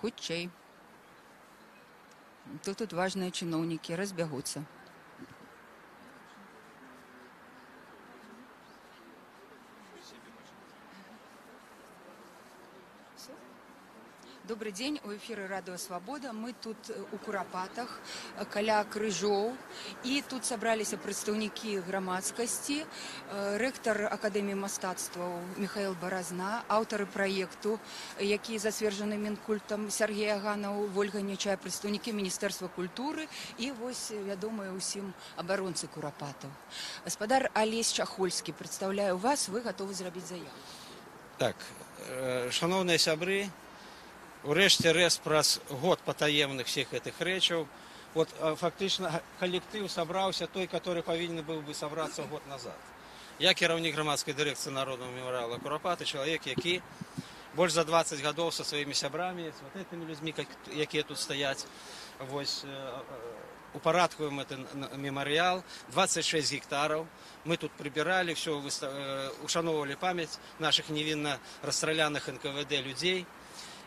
Хутчэй. Тут важныя чыноўнікі разбягуцца. Добры дзень, у эфіры Радыё Свабода. Мы тут у Курапатах, каля крыжоў. І тут сабраліся прадстаўнікі грамадскасці, рэктар Акадэміі мастацтваў Міхаіл Баразна, аўтары праекту, які зацверджаны Мінкультам, Сяргей Аганаў, Вольга Нечай, прадстаўнікі Міністэрства культуры і вось вядомыя ўсім абаронцы Курапатаў. Гаспадар Алесь Чахольскі, прадстаўляю вас, вы гатовы зрабіць заяву. Так, шаноўныя сябры, урэшце рэшт праз год патаемных всех гэтых рэчаў, вот, фактычна калектыў сабраўся той, который павінен быў бы сабрацца год назад. Я кіраўнік грамадскай дырэкцыі Народнага мемарыяла Курапаты, чалавек, які больш за 20 гадоў са сваімі сябрамі, з вот гэтымі людзьмі, якія тут стаяць, вось, упарадкуем этот мемарыял, 26 гектараў. Мы тут прыбіралі, всё, ушаноўвалі памяць нашых невінна расстраляных НКВД людзей.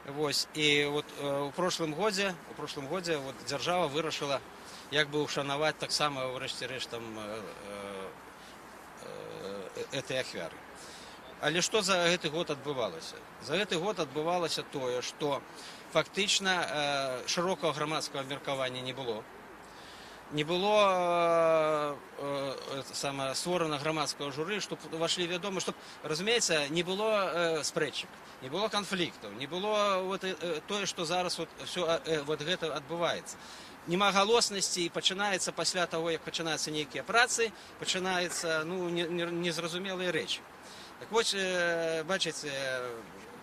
Вось, і вот, у прошлым годзе вот, дзяржава вырашыла як бы ушанаваць таксама ўрэшце рэшт там, этой ахвяры. Але што за гэты год адбывалася? За гэты год адбывалася тое, што фактычна шырокага грамадскага абмеркавання не было. Не было сама створана грамадскага журы, чтоб увайшлі вядома, чтоб, разумееце, не было спрэчак, не было канфліктаў, не было вот, тое, што зараз вот, всё, вот гэта адбываецца. Няма галоснасці, і пачынаецца пасля таго, як пачынаюцца нейкія працы, пачынаецца, ну, незразумелыя рэчы. Так вось, бачыце,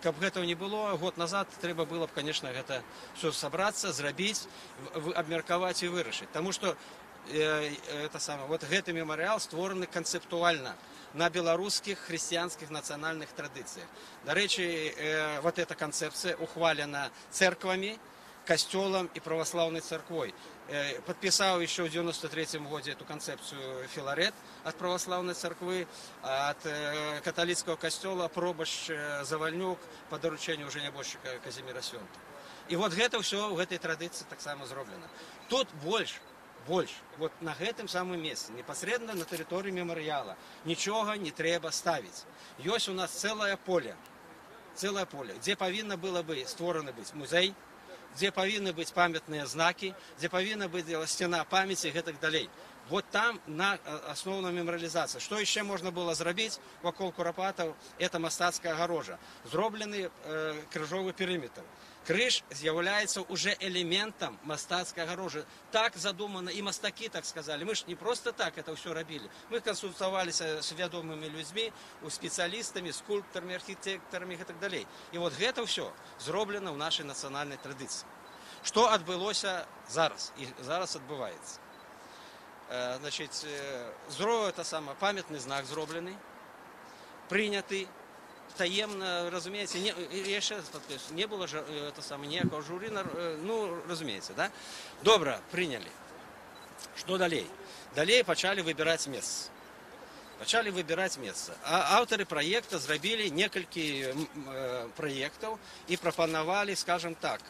каб гэтага не было, год назад трэба было б, конечно, гэта всё сабрацца, зрабіць, абмеркаваць і вырашыць. Таму што это самое, вот гэты мемарыял створаны канцэптуальна на беларускіх хрысціянскіх нацыянальных традыцыях. Дарэчы, вот эта канцэпцыя ухвалена церквамі, касцёлам і праваслаўнай царквой. Подписал еще в 93 году эту концепцию Филарет от православной церкви, а от католического костела пробашч Завальнюк по доручению уже небожчика Казимира Свента. И вот это все в этой традиции так само зроблено. Тут больш, вот на гэтым самым месцы, непосредственно на тэрыторыі мемарыяла, нічога не трэба ставіць. Ёсць у нас целое поле, дзе павінна было бы створаны быць музей, дзе павінны быць памятныя знакі, дзе павінна быць сцена памяці і гэтак далей. Вот там на асноўная мемарыялізацыя. Што яшчэ можна было зрабіць вакол Курапатаў? Это мастацкая агароджа. Зроблены крыжовы перыметр. Крыж з'яўляецца уже элементам мастацкай агароджы. Так задумана, і мастакі так сказалі. Мы ж не просто так это ўсё рабілі. Мы кансультаваліся з вядомымі людзьмі, у спецыялістамі, скульптарамі, архітэктарамі і так далей. І вот гэта ўсё зроблена ў нашай нацыянальнай традыцыі. Што адбылося зараз і зараз адбываецца? Значит, это самое, памятны знак зроблены, прыняты таемна, разумееце, не, я яшчэ раз падкрэслю, не было ж, это самое, ніякага журы, ну, разумееце, да? Добра, прынялі. Што далей? Далей пачалі выбіраць месца. Пачалі выбіраць месца. А аўтары праекта зрабілі некалькі праектаў і прапанавалі, скажем так,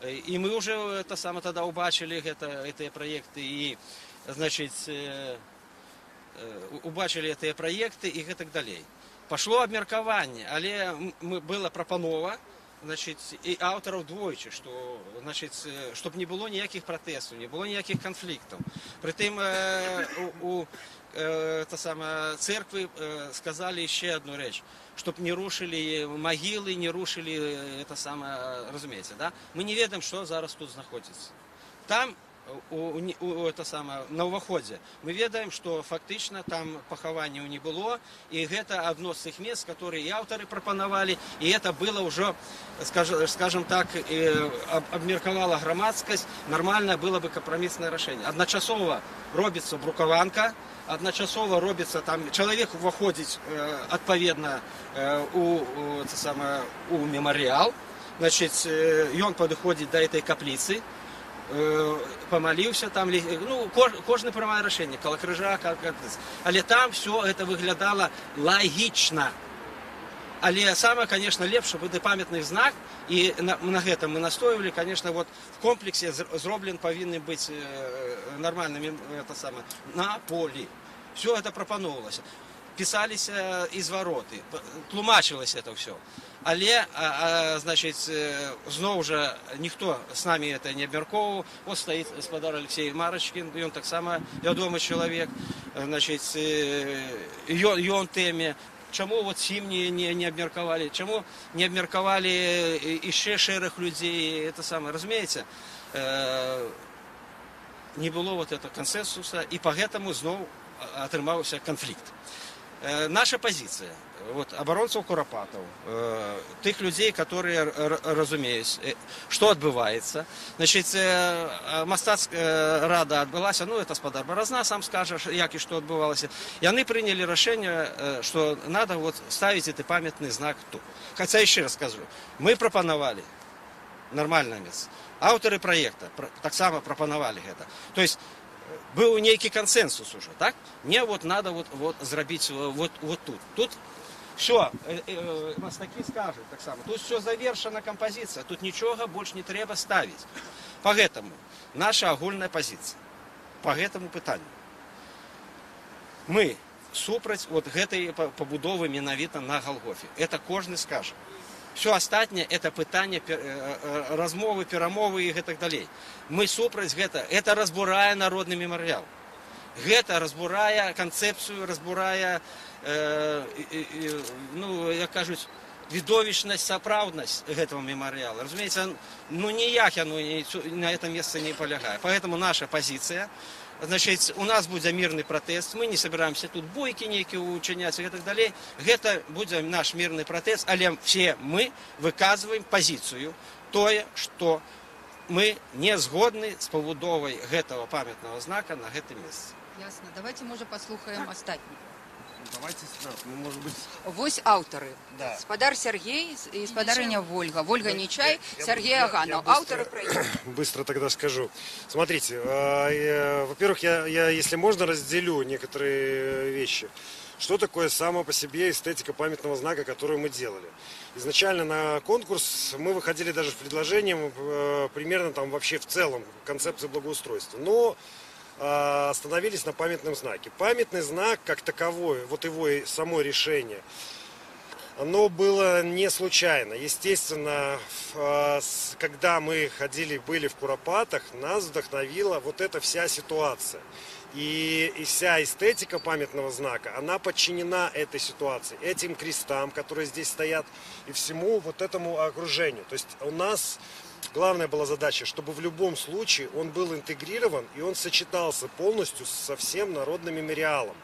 і мы уже это самое тогда убачылі гэтыя праекты і, значит, убачылі гэтыя праекты і гэтак далей. Пашло абмеркаванне, але была прапанова, значит, і аўтараў двойчы, што, значит, чтоб не было ніякіх пратэстаў, не было ніякіх канфліктаў. Прытым у та самая церквы сказали еще одну рэч, чтоб не рушылі магілы, не рушылі, это самое, разумееце, да? Мы не ведаем, што зараз тут знаходзіцца. Там у, это самое, на ўваходзе мы ведаем, што фактычна там пахаванняў не было, і гэта адно з тых месц, которые і аўтары прапанавалі, і это было ўжо, скажем так, абмеркавала грамадскасць, нармальна было бы кампраміснае рашэнне. Адначасова робіцца брукаванка, адначасова робіцца там, чалавек уваходзіць, адпаведна, у, это самое, у мемарыял, значит, ён падыходзіць да этой капліцы, памаліўся там, ну, кожны прымае рашэнне, каля крыжа, каля капліцы. Але там всё это выглядала лагічна. Але самае, конечно, лепш, будзе памятны знак, і на гэтым мы настойвалі, конечно, вот в комплексе зроблен павінны быць нармальнымі, это самое, на полі. Все это прапаноўвалася. Пісаліся і звароты, тлумачылася это все. Але, значит, зноў жа ніхто з намі это не абмяркоўваў. Вот стаіць спадар Алексей Марачкін, ён таксама вядомы чалавек, значит, ён тэме. Чаму вот з ім не абмеркавалі? Чаму не абмеркавалі яшчэ шэраг людзей, это самое, разумееце? Не было вот этого консенсуса, і по гэтаму зноў атрымаўся канфлікт. Наша позиция, вот, абаронцаў Курапатаў, тых людзей, которые разумеюць, што адбываецца. Значит, мастацкая рада адбылася, ну, это спадар Баразна сам скажа, як і што адбывалася. Яны прынялі рашэнне, што надо вот ставить гэты памятны знак тут. Хотя, еще раз скажу, мы прапанавалі нормальное место. Аўтары проекта таксама прапанавалі гэта. То есть быў нейкі кансенсус уже, так? Не, вот надо вот зрабіць вот тут. Тут все, мастакі скажуць таксама. Тут все завершана кампазіцыя, тут нічога больш не трэба ставіць. По гэтаму наша агульная пазіцыя по гэтаму пытанню. Мы супраць вот гэтай пабудовы менавіта на Галгофе. Это кожны скажа. Все астатняе — это пытанне размовы, перамовы і гэтак далей. Мы супраць гэта. Это разбурае народны мемарыял. Гэта разбурае канцэпцыю, разбурае, ну, як кажуць, відовішчнасць, сапраўднасць гэтага мемарыяла. Разумееце, ну ніяк яно на этом месцы не палягае. Поэтому наша пазіцыя: значит, у нас будзе мірны пратэст, мы не собираемся тут бойкі нейкія учыняць і гэтак далей. Гэта будзе наш мірны пратэст, але все мы выказваем пазіцыю тое, што мы не згодны з пабудовай гэтага памятнага знака на гэтым месцы. Ясна. Давайте, можа, паслухаем астатніх. Давайте сюда. Ну, может быть. Вось аўтары. Да. Спадар Сергей і спадарыня Вольга. Вольга Нечай, Сергей Аганаў. Я Аўтары праекта. Быстро тогда скажу. Смотрите, во-первых, я, если можно, разделю некоторые вещи. Что такое сама по себе эстетика памятного знака, которую мы делали? Изначально на конкурс мы выходили даже с предложением примерно там вообще в целом концепции благоустройства. Но остановились на памятном знаке. Памятный знак как таковой, вот его и само решение, оно было не случайно. Естественно, когда мы ходили, были в Куропатах, нас вдохновила вот эта вся ситуация. И вся эстетика памятного знака, она подчинена этой ситуации, этим крестам, которые здесь стоят, и всему вот этому окружению. То есть у нас главная была задача, чтобы в любом случае он был интегрирован и он сочетался полностью со всем народным мемориалом.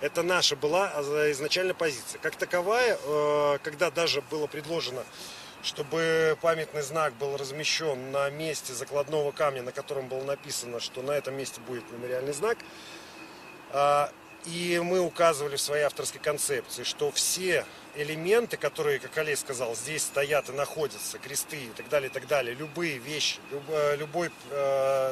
Это наша была изначально позиция. Как таковая, когда даже было предложено, чтобы памятный знак был размещен на месте закладного камня, на котором было написано, что на этом месте будет мемориальный знак, и мы указывали в своей авторской концепции, что все элементы, которые, как Олег сказал, здесь стоят и находятся, кресты и так далее, любые вещи, любой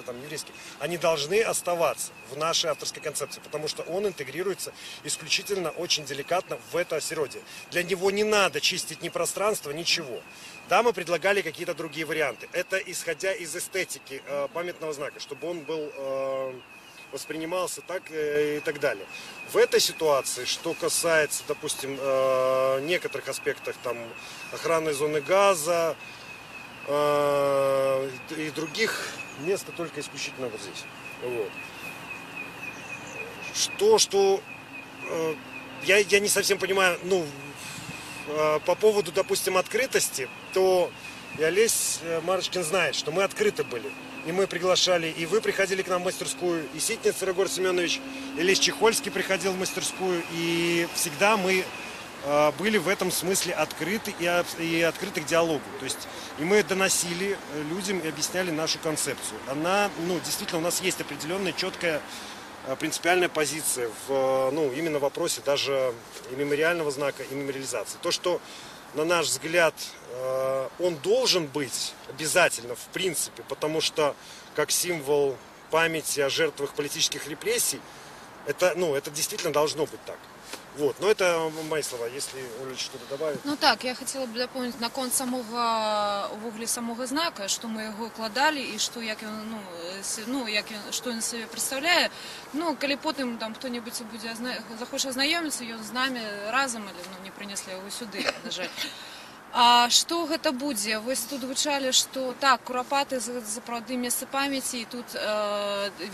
там, еврейский, они должны оставаться в нашей авторской концепции, потому что он интегрируется исключительно очень деликатно в это осеродие. Для него не надо чистить ни пространство, ничего. Да, мы предлагали какие-то другие варианты. Это исходя из эстетики памятного знака, чтобы он был воспринимался так и так далее. В этой ситуации, что касается, допустим, некоторых аспектов там, охранной зоны газа и других, место только исключительно вот здесь. Вот. Что я не совсем понимаю, ну, по поводу, допустим, открытости, то и Олесь Марочкин знает, что мы открыты были. И мы приглашали, и вы приходили к нам в мастерскую, и Ситниц Егор Семенович, и Лесь Чехольский приходил в мастерскую, и всегда мы были в этом смысле открыты и открыты к диалогу. То есть и мы доносили людям и объясняли нашу концепцию. Она, ну, действительно, у нас есть определенная четкая принципиальная позиция в, ну, именно вопросе даже и мемориального знака, и мемориализации. То, что, на наш взгляд, он должен быть обязательно, в принципе, потому что как символ памяти о жертвах политических репрессий, Это, ну, это действительно должно быть так. Вот. Но это мои слова. Если Оля что-то добавит. Ну так, я хацела б дапоўніць наконт самога, увогуле самога знака, што мы яго кладалі і што як ён, ну, ну, як ён, што ён сабе прадстаўляе. Ну, калі потым там хто-небудзь будзе захоча азнаёміцца, ён з намі разам, але, ну, не прынеслі яго сюды, на жаль. А што гэта будзе? Вось тут гучалі, што так, Курапаты сапраўды месца памяці, і тут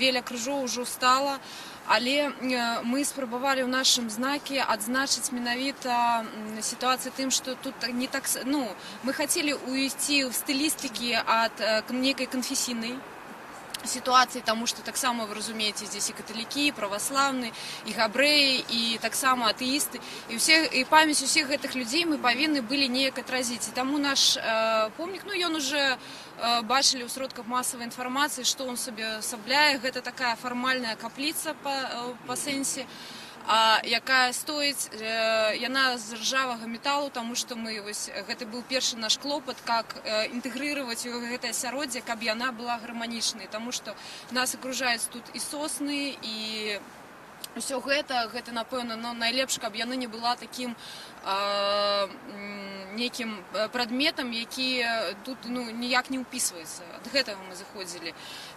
веля крыжоў ужо стала, але мы спрабавалі ў нашым знаке адзначыць менавіта сітуацыю тым, што тут не так, ну, мы хацелі уйсці ў стылістыкі ад нейкай канфесійнай сітуацыі, таму што таксама, вы разумееце, здесь і каталікі, і праваслаўны, і габрэі, і таксама атэісты, і ўсе, і памяць усіх гэтых людзей мы павінны былі неяк отразить. І таму наш помнік, ну, ён уже бачылі ў сродках масавай інфармацыі, што он сабе асабляе. Гэта такая фармальная капліца па сэнсе, якая стоіць, яна з ржавага металу, таму што мы вось, гэта быў першы наш клопат, как інтэгрыраваць у гэтае асяроддзе, каб яна была гарманічнай, таму што нас акружаюць тут і сосны, і ўсё гэта, напэўна, ну, найлепш, каб яна не была такім нейкім прадметам, які тут, ну, ніяк не ўпісваецца. Ад гэтага мы заходзілі.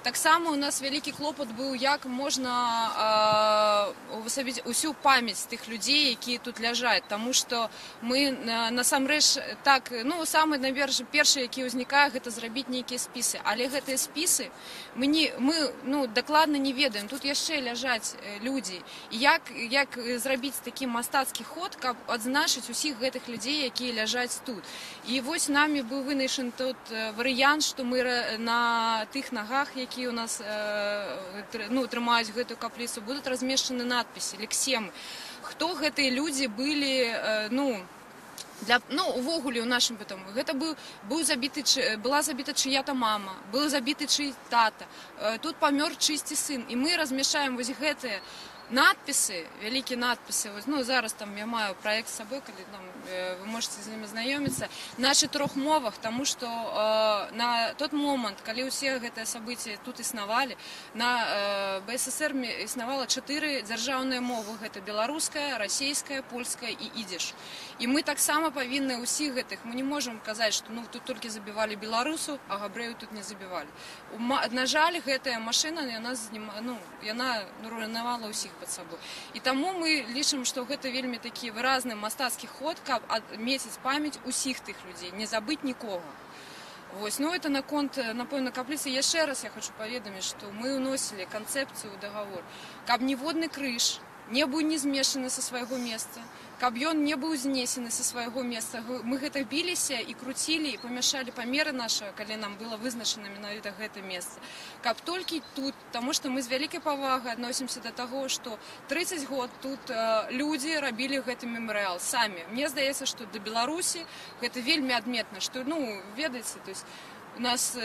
Таксама у нас вялікі клопат быў, як можна увасабіць усю памяць тых людзей, якія тут ляжаць, таму што мы насамрэч так, ну, самы найперш першы, які ўзнікае, гэта зрабіць нейкія спісы, але гэтыя спісы мы не мы, ну, дакладна не ведаем, тут яшчэ ляжаць людзі, і як зрабіць такі мастацкі ход, каб адзначыць усіх гэтых людзей, якія ляжаць тут. І вось намі быў вынайшан тот варыянт, што мы на тых нагах, якія у нас ну, трымаюць гэтую капліцу, будуць размешчаны надпісы, лексемы, хто гэтыя людзі былі, ну, для, ну, увогуле у нашым потом гэта быў забіты была забіта чыя-то мама, быў забіты чый тата, тут памёр чыйсьці сын, і мы размяшчаем вось гэтыя надпісы, вялікія надпісы. Вось, ну, зараз там я маю праект з сабой, калі там вы можете з ними знаёміцца на чатырох мовах, таму што на тот момант, калі ўсе гэтыя события тут існавалі, на БССР існавала чатыры дзяржаўныя мовы: гэта беларуская, расійская, польская і ідзіш. І мы таксама павінны ўсіх гэтых, мы не можам казаць, што, ну, тут толькі забівалі беларусу, а габрэю тут не забівалі. На жаль, гэтая машына, яна ну, яна руйнавала ўсіх пад сабой, і таму мы лічым, што гэта вельмі такі выразны мастацкі ход, каб адмеціць памяць усіх тых людзей, не забыць нікога. Вось, ну, это наконт, напэўна, капліцы. Яшчэ раз я хочу паведаміць, што мы ўносілі канцэпцыю ў дагавор, каб ніводны крыж не быў не змешаны са свайго месца, каб ён не быў знесены са свайго месца. Мы гэта біліся і круцілі, і памяшалі памеры наша, калі нам было вызначана менавіта гэта месца. Каб толькі тут, таму што мы з вялікай павагай адносімся да таго, што 30 год тут людзі рабілі гэты мемарыал самі. Мне здаецца, што да Беларусі гэта вельмі адметна, што, ну, ведаеце, то есть у нас,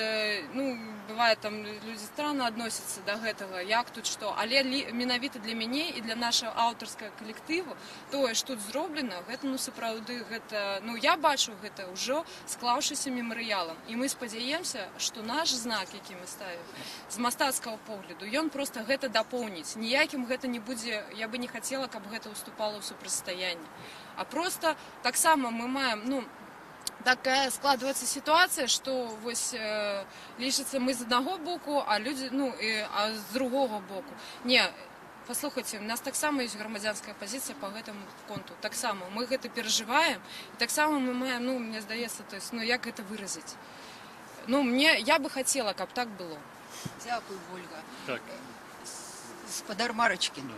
ну, бывает, там люди странно относятся до гэтага, як тут што, але менавіта для мяне і для нашага аўтарскага калектыву тое, што тут зроблена, гэта, ну, сапраўды гэта, ну, я бачу гэта ўжо склаўшыся мемарыялам, і мы спадзяемся, што наш знак, які мы ставім з мастацкага погляду, ён просто гэта дапоўніць. Ніякім гэта не будзе, я бы не хацела, каб гэта ўступала ў супрацьстаянне, а просто таксама мы маем, ну, такая складывается ситуация, что вось лічыцца, мы з аднаго боку, а людзі, ну, і, а з другога боку. Не, паслухайце, у нас таксама ёсць грамадзянская пазіцыя по гэтаму конту. Таксама мы гэта перажываем, і таксама мы маем, ну, мне здаецца, то есть, ну, як гэта выразіць? Ну, мне, я бы хацела, каб так было. Дзякую, Ольга. Так. Спадар Марачкін.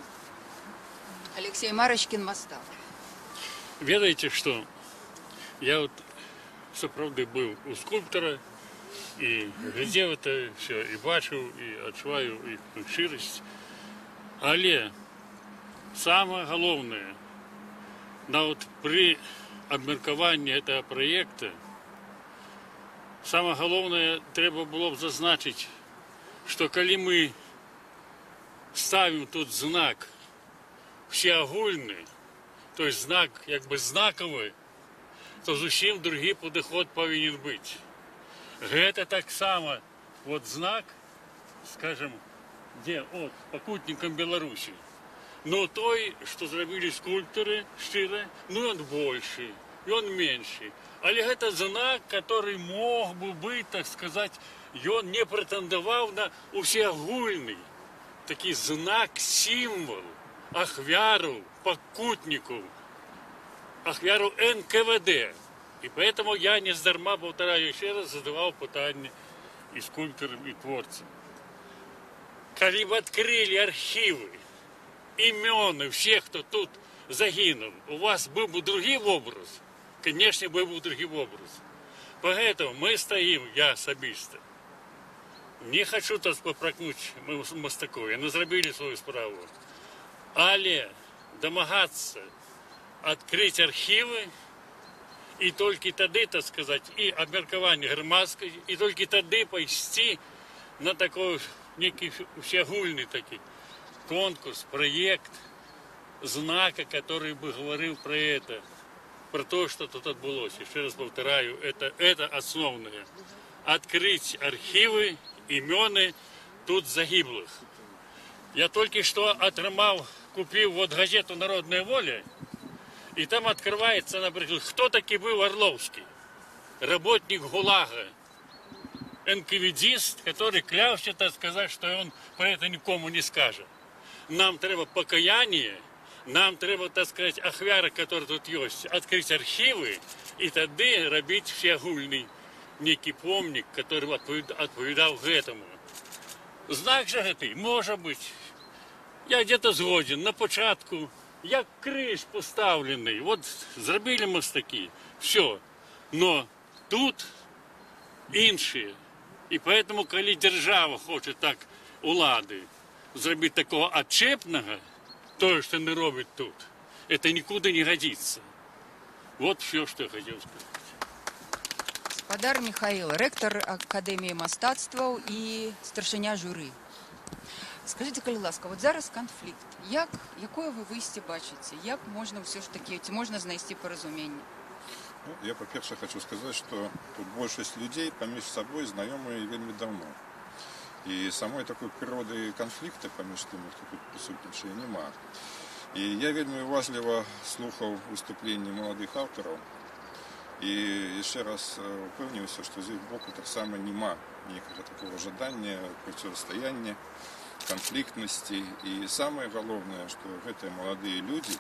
Аляксей Марачкін, мастак. Ведаеце што? Я вот сапраўды быў у скульптара і глядзеў это все, і бачыў, і адчуваю іх шчырасць. Але самае галоўнае, нават пры абмеркаванні этого праекта, самае галоўнае трэба было б зазначыць, што калі мы ставім тут знак всеагульны, то есть знак як бы знакавы, то зусім другі падыход павінен быць. Гэта таксама вот знак, скажем, дзе от пакутнікам Беларусі. Но той, што зрабілі скульптары, шчыра, ну, ён большы, ён меншы. Але гэта знак, который мог бы быць, так сказать, ён не прэтэндаваў на усеагульны такі знак, сімвал ахвяраў, пакутнікаў, ахвяраў НКВД. И поэтому я не здарма, повторяю еще раз, задавал пытанне и скульпторам, и творцам. Калі б открыли архивы, имены всех, кто тут загінуў, у вас был бы другой образ? Конечно, был бы другой образ. Поэтому мы стоим, я асабіста. Не хочу тут папракнуць мастакоў, яны зрабілі сваю справу. Але дамагацца открыть архивы і толькі тады, так сказать, і абмеркаванне грамадскай, і толькі тады пайсці на такой некий усеагульны такі конкурс, проект знака, который бы говорил про это, про то, что тут адбылося. Еще раз повторяю, это основное. Открыть архивы, имены тут загіблых. Я только что атрымаў, купил вот газету «Народная воля», и там открывается, например, кто таки был Орловский, работник ГУЛАГа, НКВДист, который клялся, так сказать, что он про это никому не скажет. Нам трэба покаяние, нам трэба, так сказать, ахвяры, которые тут есть, открыть архивы и тады рабіць всеагульны некий помнік, который адпавядаў гэтаму. Знак жа гэты, можа быць, я где-то згодзен, на пачатку, як крыж поставленный, вот зрабілі мастакі, все. Но тут іншыя. И поэтому, калі дзяржава хоча так улады зрабіць такого адчэпнага, тое, што не робіць тут, это никуда не годится. Вот все, что я хотел сказать. Спадар Міхаіл, рэктар Акадэміі мастацтваў і старшыня журы. Скажыце, калі ласка, вот зараз канфлікт. Якое вы выйсце бачыце? Як можна ўсё ж такі, ці можна знайсці паразуменне? Ну, я, па-першае, хочу сказаць, што тут большасць людзей паміж сабой знаёмыя вельмі даўно. І самой такой прыроды канфлікта паміж тымі, хто тут прысутнічае, няма. І я вельмі уважліва слухаў выступленні маладых аўтараў і яшчэ раз упэўніўся, што з іх боку таксама няма нейкага такого жадання процістаяння, канфліктнасці. І самае галоўнае, што гэтыя маладыя людзі,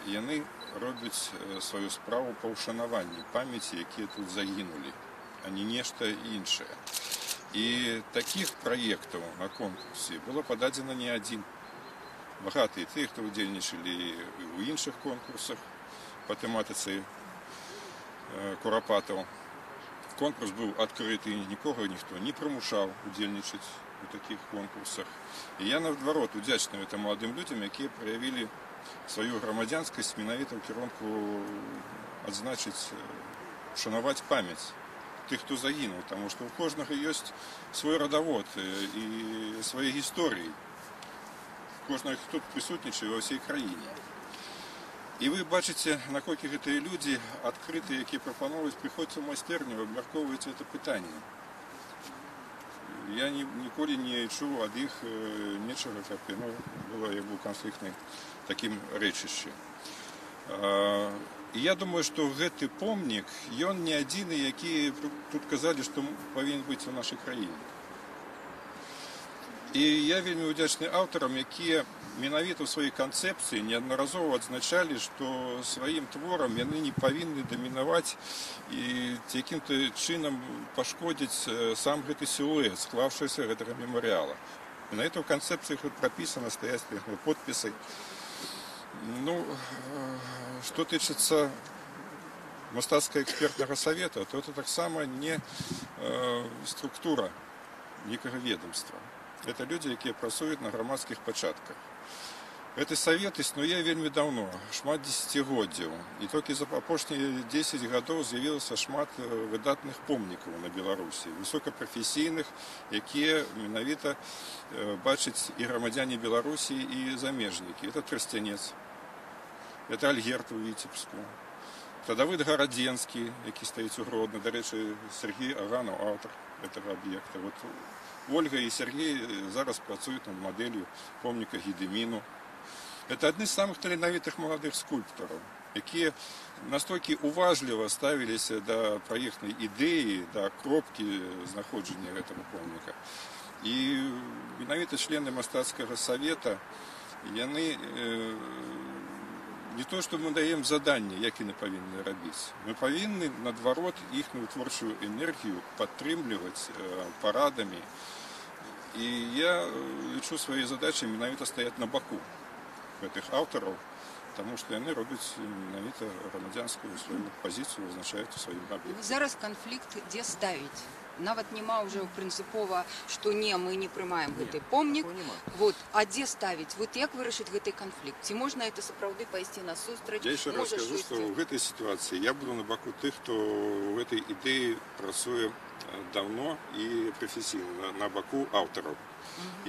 яны робяць сваю справу па ўшанаванні памяці, якія тут загінулі, а не нешта іншае. І такіх праектаў на конкурсе было пададзена не адзін. Багата і тых, хто ўдзельнічалі ў іншых конкурсах па тэматыцы Курапатаў. Конкурс быў адкрыты, нікога ніхто не прымушаў удзельнічаць у такіх конкурсах. І я наадварот удзячны гэтым маладым людзям, якія праявілі сваю грамадзянскасць менавіта ў кірунку адзначыць, шанаваць памяць тых, хто загінуў, таму што ў кожнага ёсць свой радавод і свае гісторыі. Кожнага, хто тут прысутнічае, ва ўсей краіне. І вы бачыце, наколькі гэтыя людзі адкрытыя, якія прапаноўваюць, прыходзьце ў майстэрню, абмяркоўваюць это пытанне. Я ніколі не чуў ад іх нечага, каб яно было як бы канфліктным такім рэчышчы. І я думаю, што гэты помнік, ён не адзіны, які тут казалі, што павінен быць у нашай краіне. І я вельмі ўдзячны аўтарам, якія менавіта ў сваёй канцэпцыі неаднаразова адзначалі, што сваім творам яны не павінны дамінаваць і якім-то чынам пашкодзіць сам гэты сілуэт склаўшыся гэтага мемарыяла. Менавіта ў канцэпцыях тут прапісана, стаяць подпісы. Ну, што тычыцца мастацкага экспертнага савета, то это таксама не структура некага ведомства. Это людзі, якія працуюць на грамадскіх пачатках. Гэты савет існуе вельмі даўно, шмат дзесяцігоддзяў. І толькі за апошнія 10 гадоў з'явілася шмат выдатных помнікаў на Беларусі, высокапрафесійных, якія менавіта бачаць і грамадзяне Беларусі, і замежнікі. Это Трасцянец, это Альгерд у Віцебску, это Давыд Гарадзенскі, які стаіць у Гродно, дарэчы, Сергей Аганаў, аўтар этого аб'екта. Вот Вольга і Сяргей зараз працуюць над мадэллю помніка Гедыміну. Это адны з самых таленавітых маладых скульптараў, якія настолькі уважліва ставіліся да праектнай ідэі, да кропкі знаходжання гэтага помніка. І менавіта члены мастацкага савета, яны не то, што мы даем заданне, як яны павінны рабіць. Мы павінны, наадварот, іхную творчую энергію падтрымліваць парадамі. І я лічу сваёй задачай менавіта стаяць на баку гэтых аўтараў, таму што яны робяць менавіта грамадзянскую сваю пазіцыю, вызначаюць у сваім аб'екце. Зараз канфлікт, дзе ставіць. Нават няма ўжо прынцыпова, што не, мы не прымаем гэты помнік. Вот, а дзе ставіць? Вот як вырашыць гэты канфлікт? Ці можна это сапраўды пайсці на сустрач? Я еще раз Можа, скажу, что штосьці? в этой ситуации я буду на баку тых, хто в этой ідэі працуе давно і прафесійна, на баку аўтараў.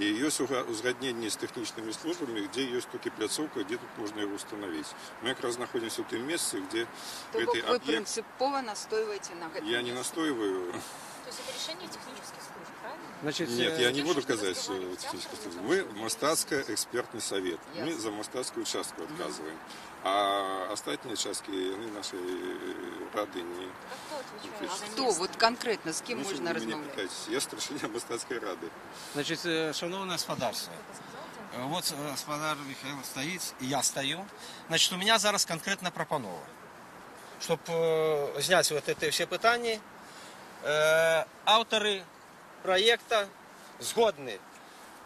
І ёсць узгадненне з тэхнічнымі службамі, дзе ёсць толькі пляцоўка, дзе тут можна яго установіць. Мы якраз знаходзімся ў тым месцы, дзе То бок гэты вы аб'ект. прынцыпова настойваеце на гэтым Я не месцы? настойваю. То есть это решение технических служб, правильно? Значит, Нет, я не Здесь буду же казаць разговаривать технической авторами, службы. потому Мы что мастацка-экспертны совет. Мы Ясно. за мастацкую частку адказваем. А астатнія часткі, яны нашай рады не. А кто отвечает за Хто место? вот конкретно, з кім Ну, можна вы мяне размаўляць? пытаецеся. Я старшыня мастацкай рады. Значит, шаноўнае спадарства, вот спадар Міхаіл стаіць, і я стаю. Значит, у меня зараз конкретно прапанова. Чтоб зняць вот это все пытанні, аўтары проекта згодны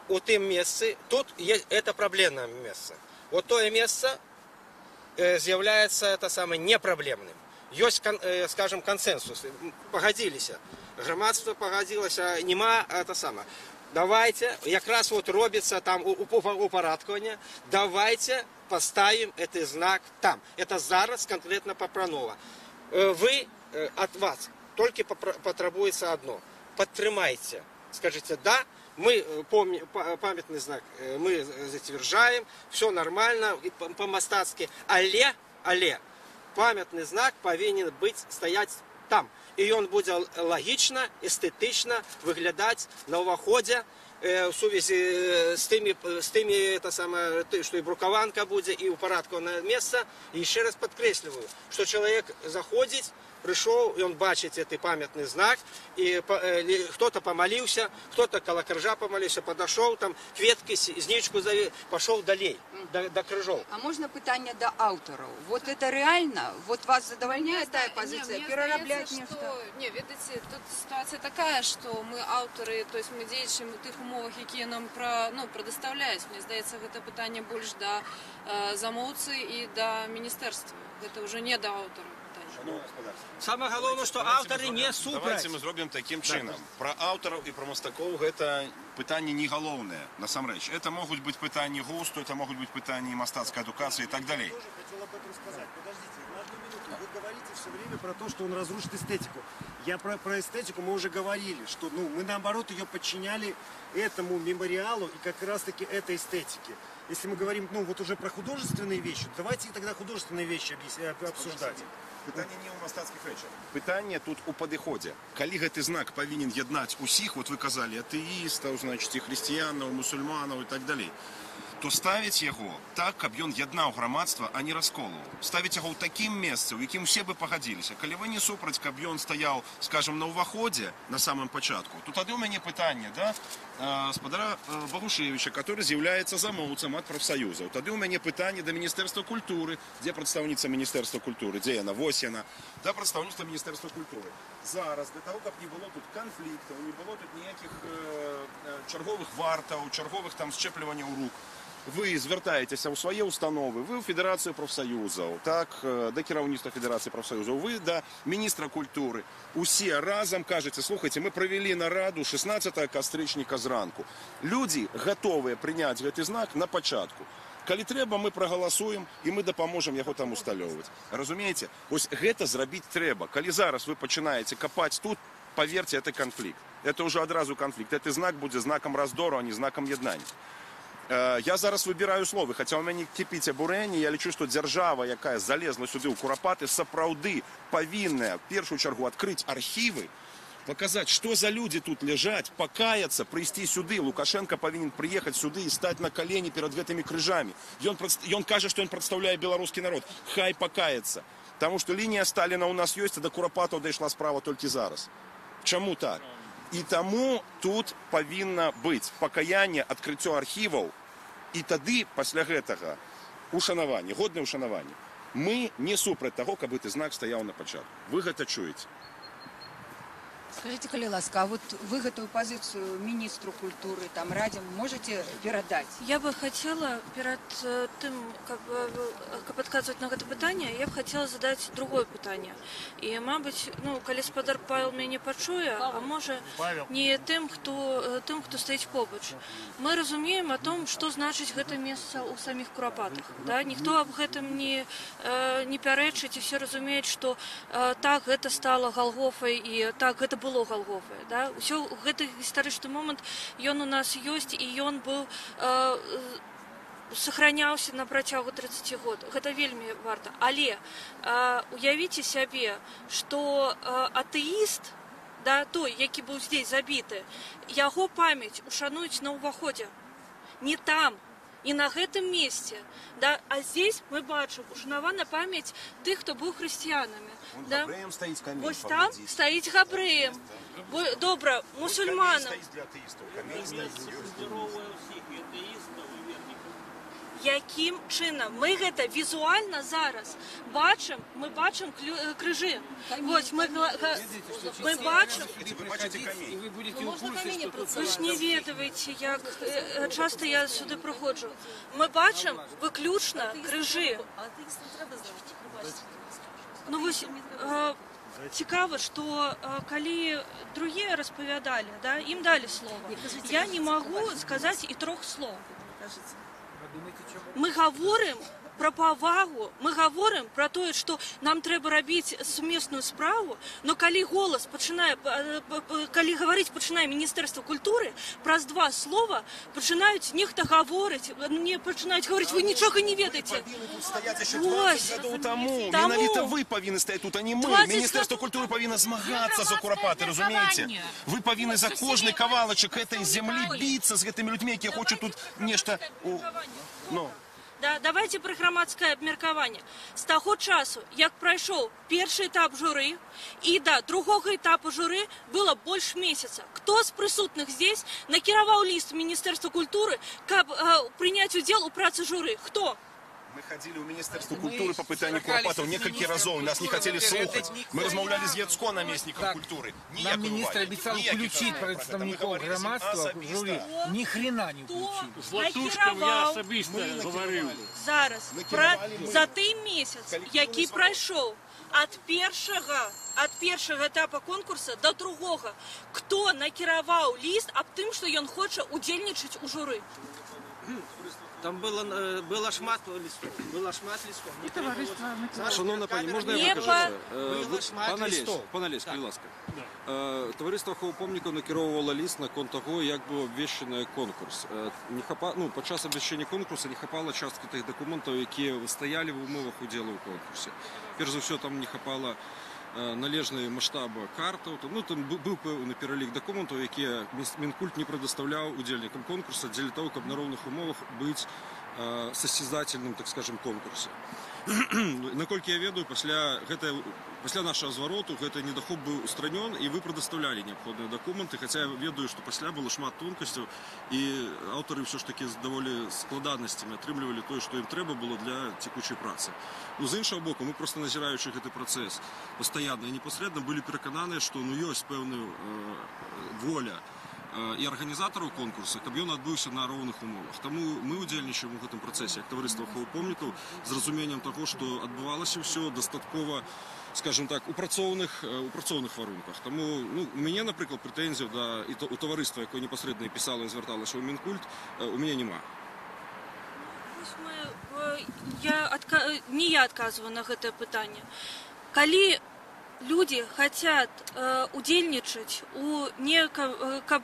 у тым месцы, тут это проблемное место. Вот тое место з'яўляецца это самое непроблемным. Ёсць, скажем, консенсус. Пагадзіліся. Грамадства пагадзілася, нема это самое. Давайте, якраз вот робіцца там упарадкаванне, давайте поставим этот знак там. Это зараз конкретно прапанова. Вы, от вас только патрабуецца одно. Падтрымайце. Скажите, да, мы памятный знак мы зацвярджаем, все нормально, и по-мастацки. Але памятный знак павінен быць стаять там. І ён будзе лагічна, эстэтычна выглядаць на ўваходзе у сувязі з тымі это самое, што і брукаванка будзе, і ўпарадкаванае месца. І яшчэ раз падкрэсліваю, што чалавек заходзіць, прыйшоў, ён бачыць гэты памятны знак, і кто-то памаліўся, кто-то каля крыжа памаліўся, падышоў, там кветкі, знічку пашоў далей, да крыжоў. А можна пытанне да аўтараў? Вот это реально? Вот вас задавальняе тая Не, пазіцыя? мне Перарабляць здаецца, нешта? што. Не, ведаеце, тут ситуация такая, што мы аўтары, то есть мы дзейнічаем у тых умовах, якія нам ну, прадастаўляюць. Мне здаецца, гэта пытанне больш да замоўцы і да міністэрства. Гэта ўжо не да аўтараў пытанне. Самае галоўнае, што аўтары не супраць. Давайте мы зробім такім чынам. Пра аўтараў і пра мастакоў гэта пытанне не галоўнае, насамрэч. Это могуць быць пытанні густу, это могуць быць пытанні мастацкай адукацыі і так далей. Я тоже хотел об этом сказать. Подождите, на одну минуту. Вы говорите все время про то, что он разрушит эстетику. Я про эстетику мы уже говорили, что, ну, мы наоборот ее подчиняли этому мемориалу и как раз-таки этой эстетике. Если мы говорим, ну, вот уже про художественные вещи, давайте тогда художественные вещи обсуждать. Пытанне не ў мастацкіх рэчах. Пытанне тут у падыходзе. Калі гэты знак павінен яднаць усіх, вот вы казалі, атэістаў, значит, і хрысціянаў, мусульманаў і так далей, то ставіць яго так, каб ён яднаў грамадства, а не расколваў. Ставіць яго ў такім месцы, у якім усе бы пагадзіліся. Калі вы не супраць, каб ён стаяў, скажем, на ўваходзе на самым пачатку, то тады ў мяне пытанне, да, спадара Багушевича, который з'яўляецца замоўцам ад прафсаюзаў. Тады ў мяне пытанне да Міністэрства культуры, дзе прадстаўніца Міністэрства культуры, дзе яна, вось яна, да прадстаўніцтва Міністэрства культуры. Зараз, для того, каб не было тут канфліктаў, не было тут ніякіх чарговых вартаў, чарговых там счэпліванняў рук, вы звяртаецеся ў свае установы, вы ў Федэрацыю прафсаюзаў, так, да кіраўніцтва Федэрацыі прафсаюзаў, вы да міністра культуры. Усе разам кажаце: слухайце, мы правялі нараду 16 кастрычніка зранку. Людзі гатовыя прыняць гэты знак на пачатку. Калі трэба, мы прагаласуем і мы дапаможам яго там усталёўваць. Разумееце? Вось гэта зрабіць трэба. Калі зараз вы пачынаеце капаць тут, поверьте, это конфликт. Это уже адразу конфликт. Гэты знак будзе знакам раздору, а не знакам яднання. Я зараз выбіраю словы, хаця ў мяне кіпіць абурэнне, я лічу, што дзяржава, якая залезла сюды ў Курапаты, сапраўды павінная в першую чаргу адкрыць архівы. Паказаць, што за людзі тут ляжаць, пакаяцца, прыйсці сюды. Лукашэнка павінен прыехаць сюды і стаць на калені перад гэтымі крыжамі. Ён кажа, што ён прадстаўляе беларускі народ. Хай пакаецца. Таму што лінія Сталіна ў нас ёсць, а да Курапатаў дайшла справа толькі зараз. Чаму так? І таму тут павінна быць пакаянне, адкрыццё архіваў, і тады пасля гэтага ушанаванне, годнае ўшанаванне. Мы не супраць таго, каб гэты знак стаяў на пачатку. Вы гэта чуеце. Скажыце, калі ласка, а вот вы гэтую пазіцыю міністру культуры, там, радзям можаце перадаць? Я бы хацела перад тым, каб адказваць на гэта пытанне, я б хацела задаць другое пытанне. І, мабыць, ну, калі спадар Павел мяне пачуе, а можа не тым, хто стаіць побач. Мы разумеем о том, што значыць гэта месца ў саміх Курапатах. Да? Ніхто аб гэтым не пярэчыць, і все разумеюць, што так, гэта стала Галгофай, і так, гэта было Галгофай. Да? Усё, гэты гістарычны момант, ён у нас ёсць, і ён быў сохраняўся на працягу 30 год. Гэта вельмі варта. Але уявіце сябе, што атэіст, да, той, які быў здесь забіты, яго памяць ушануюць на ўваходзе. Не там, і на гэтым месцы. Да? А здесь мы бачым ушанавана памяць тых, хто быў хрысціянамі. Вон Да? габрэем стаіць камень, Вось там паглядзіце. стаіць габрэем. Добра, мусульманам. Камень стаіць для атэістаў, камень стаіць, ёсць. Здоровая ўсіх, і атэістаў, і вернікаў. Якім чынам? Мы гэта візуальна зараз бачым, мы бачым крыжы. Вось мы бачым. Вы бачыце камень. І вы будете ў курсе, што тут Вы ж не ведаеце, як часта я сюды прыходжу. Мы бачым выключна крыжы. Ну вось цікава, што калі другія распавядалі, да, ім далі слова. Я не магу сказаць і трох слоў. Мы гаворым пра павагу, мы гаворым пра тое, што нам трэба рабіць сумесную справу, но калі голас пачынае, калі гаварыць пачынае Міністэрства культуры, праз два слова пачынаюць нехта гаворыць, мне пачынаюць гаварыць: «Вы нічога не ведаеце». Павінны тут стаяць яшчэ Вось. 20 гадоў таму. Таму. Менавіта вы павінны стаяць тут, а не мы. 20 Міністэрства гадоў культуры павінна змагацца за Курапаты, разумееце? Вы павінны за кожны кавалачак этой зямлі біцца з гэтымі людзьмі, якія хочуць тут нешта. Ну. Да, давайте пра грамадскае абмеркаванне. З таго часу, як прайшоў першы этап журы, і да другога этапу журы было больш месяца. Хто з прысутных здесь накіраваў ліст в Міністэрства культуры, каб прыняць удзел у працы журы? Хто? Мы хадзілі ў Міністэрства культуры па пытанні Курапатаў некалькі разоў, нас не хацелі слухаць. Мы размаўлялі з Яцко, намеснікам культуры. Нам Ніякай министр увагі. обещал Ніякіх включить размоў пра гэта. Мы представников гаварылі з ім громадства в жюри. асабіста. Ни хрена не включили. З Латушкам я Накіраваў. асабіста гаварыў. Зараз Накіравалі мы. за той месяц, Калектыўны які свабоды. прайшоў ад першага этапа конкурса до другога, хто накіраваў ліст аб тым, што ён хоча удзельнічаць у журы? Там было шмат лістоў. Было шмат лістоў. Не трэба. Шаноўна пані, можна я Не выкажуся? Было шмат Пан Алесь, лістоў. пан Алесь, Так. будзь ласка. Таварыства аховы помнікаў накіроўвала ліст наконт таго, як быў абвешчаны конкурс. Не хапа, ну, падчас абвяшчэння конкурсу не хапала часткі тых дакументаў, якія стаялі в умовах удзелу ў конкурсе. Перш за ўсё, там не хапала належнай маштаба картаў, там, ну, там быў пэўны пералік дакументаў, якія Мінкульт не прадастаўляў удзельнікам конкурса дзеля таго, каб на роўных умовах быць состязательным, так скажем, конкурсе. Наколькі я ведаю, пасля нашага звароту гэты недахоп быў устранен, і вы прадастаўлялі неабходныя дакументы, хаця я ведаю, што пасля было шмат тонкасцяў, і аўтары ўсё ж такі з даволі складанасцямі атрымлівалі тое, што ім трэба было для цекучай працы. Ну, з іншага боку, мы проста, назіраючы гэты працэс пастаянна і непасрэдна, былі перакананыя, што, ну, ёсць пэўная воля і арганізатараў конкурса, каб ён адбыўся на роўных умовах. Таму мы ўдзельнічаем у гэтым працэсе як таварыства аховы помнікаў з разуменнем таго, што адбывалася ўсё дастаткова, скажем так, у працоўных варунках. Таму, ну, у мяне, напрыклад, прэтэнзіяў да і у таварыства, якое непасрэдна і пісала і звярталася ў Мінкульт, у мяне няма. Вось не я адказваю на гэтае пытанне. Калі людзі хотят удзельнічаць у некам, каб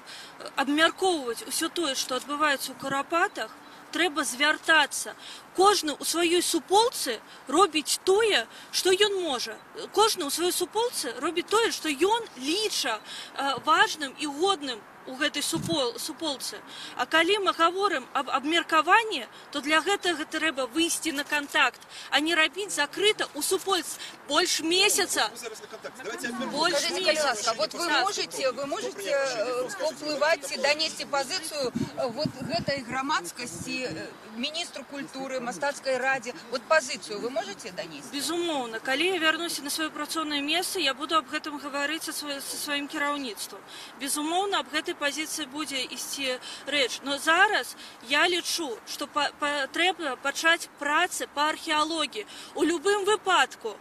абмяркоўваць усё тое, што адбываецца ў Курапатах, трэба звяртацца. Кожны ў сваёй суполцы робіць тое, што ён можа. Кожны ў сваёй суполцы робіць тое, што ён ліча важным і годным у гэтай суполцы. А калі мы гаворым аб абмеркаванні, то для гэтага трэба выйсці на кантакт, а не рабіць закрыта ў суполцы больш месяца. Больш Скажите, калі месяца. ласка, вот вы можете паўплываць і данесці пазіцыю вот гэтай грамадскасці, міністру культуры, мастацкай радзе, вот пазіцыю вы можете данесці? Безумоўна, калі я вярнуся на сваё працоўнае месца, я буду аб гэтым гаварыць са сваім кіраўніцтвам. Безумоўна, аб гэтай пазіцыі будзе ісці рэч. Но зараз я лічу, што патрэбна пачаць працы па археалогіі. У любым выпадку,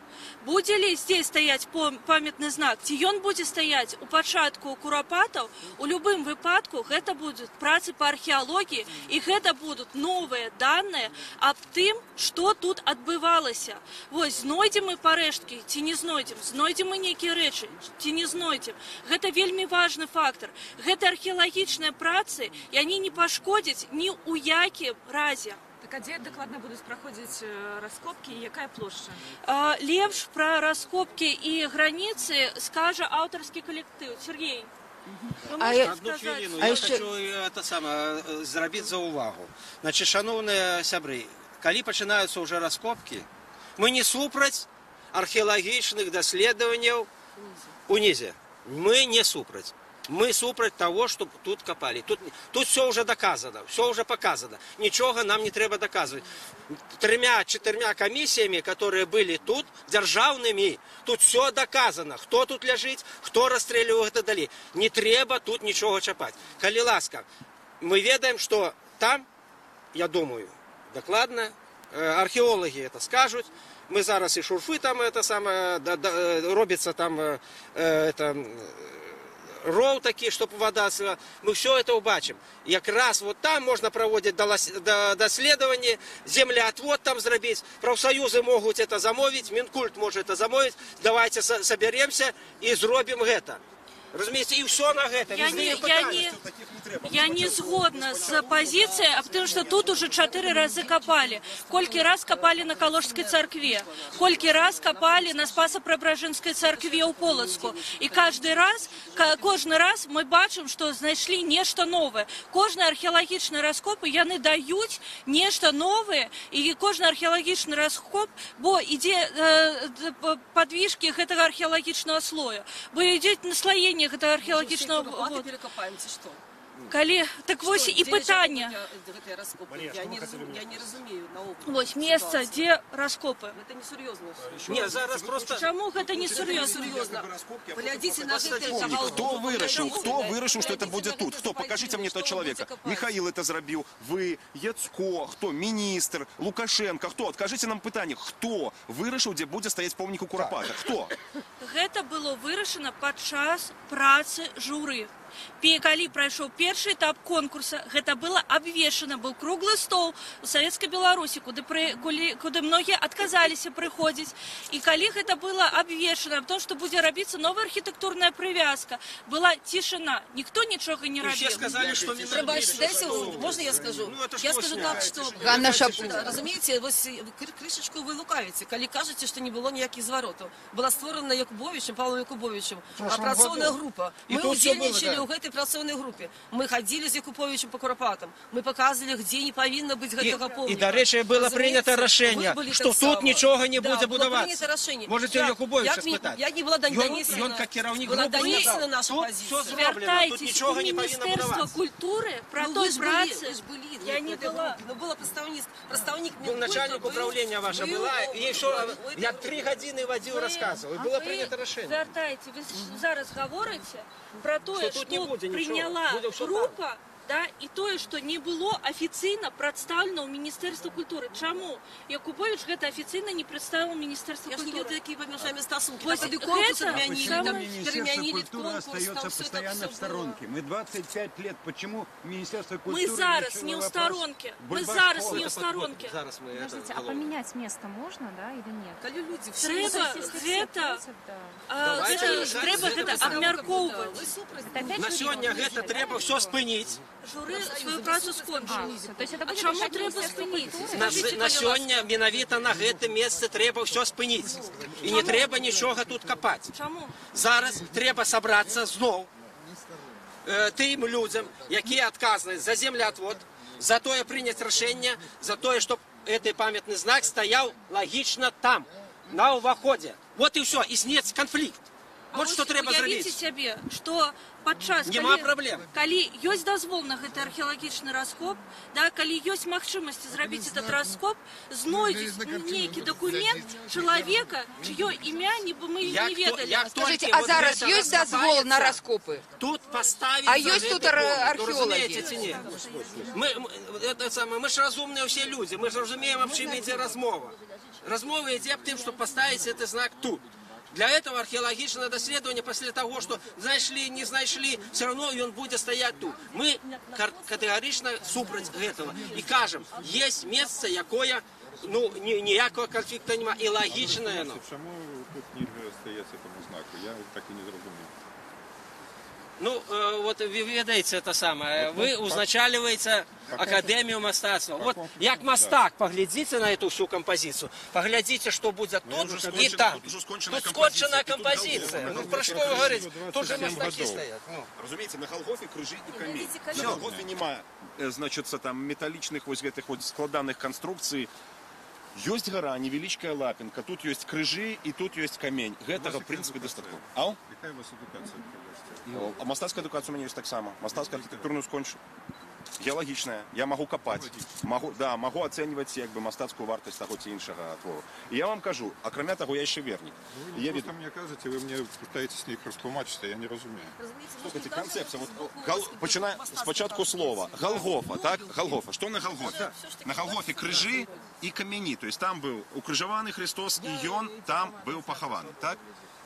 будзе ли здесь стаяць памятны знак, ці ён будзе стаяць у пачатку Курапатаў, у любым выпадку гэта будуць працы па археалогіі, і гэта будуць новыя даныя аб тым, што тут адбывалася. Вось знойдзем мы парэшткі ці не знойдзем, знойдзем мы нейкія рэчы ці не знойдзем. Гэта вельмі важны фактар. Гэта археалагічныя працы, і они не пашкодзяць ні ў якім разе. Так а дзе дакладна будуць праходзіць раскопкі і якая плошча? Лепш пра раскопкі і граніцы скажа аўтарскі калектыў. Сергей, вы А можете Одну сказаць? хвіліну, А я яшчэ- хочу это самое, зрабіць заўвагу. Значит, шаноўныя сябры, калі пачынаюцца ўжо раскопкі, мы не супраць археалагічных даследаванняў унізе. Мы не супраць. Мы супраць того, чтобы тут копали. Тут все уже доказано, все уже показано. Ничего нам не трэба доказывать. Тремя-четырьмя комиссиями, которые были тут, дзяржаўнымі, тут все доказано. Кто тут ляжыць, кто расстреливал и так далее. Не трэба тут ничего чапаць. Калі ласка, мы ведаем, что там, я думаю, дакладна, археологи это скажут. Мы зараз і шурфы там это самое, да, да, робіцца там это, роў такі, чтоб вода слила. Мы все это убачым. Якраз вот там можно проводить даследаванні, землеотвод там зрабіць. Прафсаюзы могуць это замовіць, Мінкульт может это замовіць. Давайте соберемся и зробім гэта. Разумееце, і ўсё на гэта. Я не, я не, я не згодна з пазіцыяй аб тым, што тут уже чатыры разы капалі. Колькі раз капалі на Каложскай царкве, колькі раз капалі на Спаса-Преображенской царкве ў Полацку. І каждый раз, кожны раз мы бачым, што знайшлі нешта новае. Кожны археалагічны раскоп, яны даюць нешта новае, і кожны археалагічны раскоп, бо ідзе падвижкі гэтага археалагічнага слоя, бо ідзе наслаенне гэтага археалагічнага Курапаты вот. перакапаем ці што? Калі так вось Што, і дзе пытанне. ляжаць гэтыя раскопы? Я не разумею наогул Вось месца, сітуацыю. дзе раскопы. Гэта несур'ёзна ўсё. Не, зараз просто. Чаму гэта не сур'ёзна? Несур'ёзна. Глядзіце на гэты Помнік. Кто вырашыў, что это будет тут? Кто? Покажите мне этого человека. Михаил это зрабіў, вы, Яцко, кто? Министр, Лукашенко, кто? Откажите нам пытанне, хто вырашыў, дзе будзе стаяць помнік у Курапатах? Хто? Гэта было вырашана падчас працы журы. Калі прайшоў першы этап конкурса, гэта было абвешана, быў круглы стол у Савецкай Беларусі, куды многія адказаліся прыходзіць. І калі гэта было абвешана, аб том, што будзе рабіцца новая архітэктурная прывязка, была цішына, ніхто нічога не И все рабіў. сказали, что не Прабачце, дайце, можна я скажу? Ну, это ж Я скажу так, вкусно. што Ганна Шапула. Разумееце, вось крышачку вы лукавіце, калі кажаце, што не было ніякіх зваротаў. Была створана Якубовічем, Павлом Якубовічем, Прошлом працоўная году. група. І Мы тут всё было, удзельнічалі да. ў гэтай працоўнай групе. Мы хадзілі з Якубовічем па Курапатам. Мы паказвалі, дзе не павінна быць гэтага помніка. І, дарэчы, было Разумееце? прынята рашэнне, Вы былі што таксама. тут нічога не Да, будзе было будавацца. прынята рашэнне. Можете у Якубовича спытаць. Як не была данесена, Ён как кіраўнік была групы данесена сказаў, наша тут пазіцыя. всё зроблена, тут Звяртайцесь нічога у не павінна Міністэрства будавацца. культуры пра Ну, той вы ж былі, працы. вы ж былі Я на не гэтай была. групе. Ну, была прадстаўнік Был Мінкульта, начальник управления ваша быў была, и еще у я этой 3 гадзіны водил, рассказывал, и было Вы принято решение. Звяртайце, вы зараз гаворыце пра тое, Што тут не што будзе нічога, прыняла будзе ўсё група, да, і тое, што не было афіцыйна прадстаўлена ў Міністэрства культуры. Чаму Якубович гэта афіцыйна не прадставіў Міністэрства Я ж не культуры? ведаю, якія паміж вамі стасункі. Вось Там тады конкурс гэта адмянілі, самае- там Министерство перамянілі культуры конкурс, там остается всё это постоянно всё в сторонке. Мы 25 лет. Почему Министерство Мы культуры зараз решило не ў вопрос старонке. Мы Бульбашкова? зараз не ў сторонке. Зараз мы это Подождите, а голову. поменять место можно, да, или нет? Калі людзі все Трэба Если все гэта, против, да. Давайте гэта решать трэба з гэта гэтым абмяркоўваць. Вы супраць. Это опять На жюри сёння будзе гэта решать, трэба да, ўсё или что? спыніць. Журы сваю працу скончыла. То есть это А будет чаму решать трэба Министерство спыніць? культуры? Скажыце, На калі сёння менавіта на гэтым месцы трэба ўсё спыніць. І не Чаму? трэба нічога тут капаць. Чаму? Зараз трэба сабрацца зноў тым людзям, якія адказныя за землеотвод, за тое прыняць рашэнне, за тое, чтоб гэты памятны знак стаяў лагічна там, на ўваходзе. Вот і ўсё, і зняць канфлікт. А Вот вось што трэба уявіце зрабіць. сябе, што падчас, Няма праблем. калі ёсць дазвол на гэты археалагічны раскоп, да, калі ёсць магчымасць зрабіць этот раскоп, знойдуць нейкі дакумент чалавека, чыё імя нібы мы Як не то- ведалі. як Скажыце, толькі а вот зараз гэта ёсць дазвол на раскапаецца, раскопы? Тут паставіць А ёсць тут археолагі? Разумееце ці не? Мы, это самое, мы ж разумныя ўсе людзі, мы ж разумеем, аб чым ідзе размова. Размова ідзе аб тым, што паставіць гэты знак тут. Для этого археалагічнае даследаванне пасля таго, што знайшлі, не знайшлі, все равно ён будзе стаяць тут. Мы катэгарычна супраць гэтага і кажам, есть месца, якое, ну, ніякага канфлікта няма, і лагічнае яно. Чаму тут нельга стаяць этому знаку? Я так і не зразумеў. Ну, вот вы ведаеце это самое, Вот, вы ну, узначальваеце Акадэмію мастацтва. Вот як мастак, паглядзіце на эту всю кампазіцыю, паглядзіце, што будзе Ну, тут уже і скончена- там. тут ужо скончаная Тут скончаная кампазіцыя, і кампазіцыя. тут Ну, Голгофа. пра што вы гаворыце? Тут же 27 мастакі гадоў. стаяць. Ну. Разумееце, на Галгофе крыжы і камень. Глядзіце, На камень. Галгофе няма, значыцца, там металічных вось гэтых вот складаных канструкцый. Ёсць гара, невялічкая лапінка, тут ёсць крыжы і тут ёсць камень. Гэтага, в прынцыпе, дастаткова. Ау? Якая у вас адукацыя, прабачце? А мастацкая адукацыя у мяне ёсць таксама. Мастацкую архітэктурную скончыў. Геалагічная. Я магу капаць. Магу, да, магу ацэньваць як бы мастацкую вартасць таго ці іншага твору. І я вам кажу, акрамя таго, я яшчэ вернік. Вы І я не проста мне кажаце, вы мне пытаетесь неяк растлумачыць, а я не разумею. Слухайте, канцэпцыя, вот, пачынае спачатку слова. Галгофа, так? Галгофа. Што на Галгофе? На Галгофе крыжы і камяні. То есть там быў укрыжаваны Христос, і ён там быў пахаваны, так?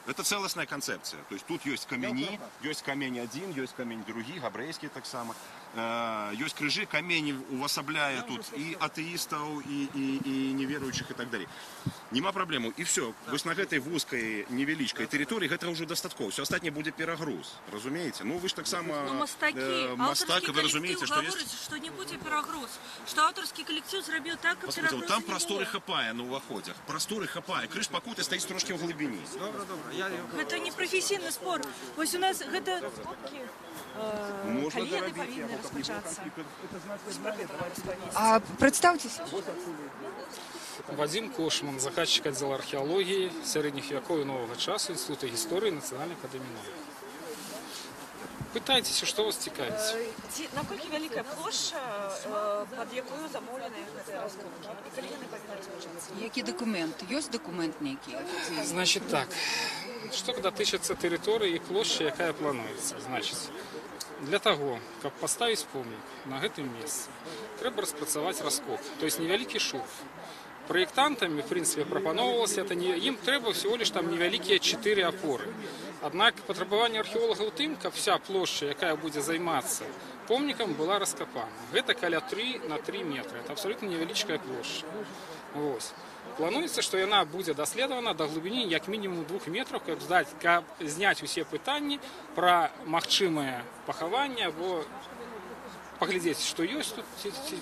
Это целостная концепция. То есть тут есть камяні, есть камень один, есть камень другі, габрэйскі таксама. Ёсць крыжы, камень увасабляе тут і атэістаў, і неверуючых і так далей. Няма праблему. І все. Вось на гэтай вузкай невялічкай тэрыторыі гэтага ўжо дастаткова. Все астатняе будзе перагруз. Разумееце? Ну вы ж таксама Ну, мастакі, мастак, аўтарскі і вы разумееце, калектыў што ёсць. гаворыць, што не будзе перагруз, што аўтарскі калектыў зрабіў так, каб Послухайте, вот перагрузу там не прасторы было. хапае на ўваходзях. Прасторы хапае. Крыж пакуты стаіць трошкі ў глыбіні. Добра, добра. Я... Гэта не прафесійны спор. Вось у нас гэта Можна Калі яны дарабіць павінны яго, каб не было распачацца? канфлікту. Это знак знали, давайте А прадстаўцеся. Вадзім Кошман, заказчык аддзела археалогіі сярэдніх вякоў і новага часу Інстытута гісторыі Нацыянальнай акадэміі навук. Пытайцеся, што вас цікавіць. Ці наколькі вялікая плошча, пад якую замоўленыя гэтыя раскопкі? І калі яны павінны распачацца? Які дакумент? Ёсць дакумент нейкі афіцыйны? Значит так, што датычыцца тэрыторыі і плошчы, якая плануецца, значыць, для таго, каб паставіць помнік на гэтым месцы, трэба распрацаваць раскоп, то есть невялікі шурф. Праектантамі, в принципе, прапаноўвалася, это не, ім трэба всего лишь там невялікія чатыры апоры. Аднак патрабаванне археолагаў у тым, каб вся плошча, якая будзе займацца помнікам, была раскапана. Гэта каля 3 на 3 метра. Это абсолютно невялічкая плошча. Вось. Плануецца, што яна будзе даследавана да глыбіні як мінімум 2 метраў, каб зняць усе пытанні пра магчымае пахаванне або паглядзець, што ёсць тут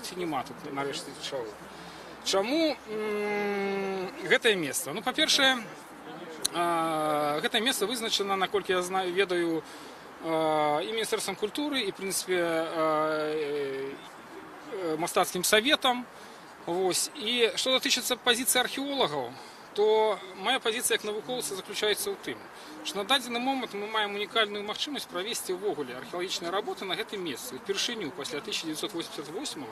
ці няма тут нарэшце чаго. Чаму гэтае месца? Ну, па-першае, гэтае месца вызначана, наколькі я знаю, ведаю, і міністэрствам культуры, і, в принципе, мастацкім саветам. Вось. І што датычыцца пазіцыі археолагаў, то моя пазіцыя як навукоўца заключаецца ў тым, што на дадзены момант мы маем унікальную магчымасць правесці ўвогуле археалагічныя работы на гэтым месцы упершыню пасля 1988,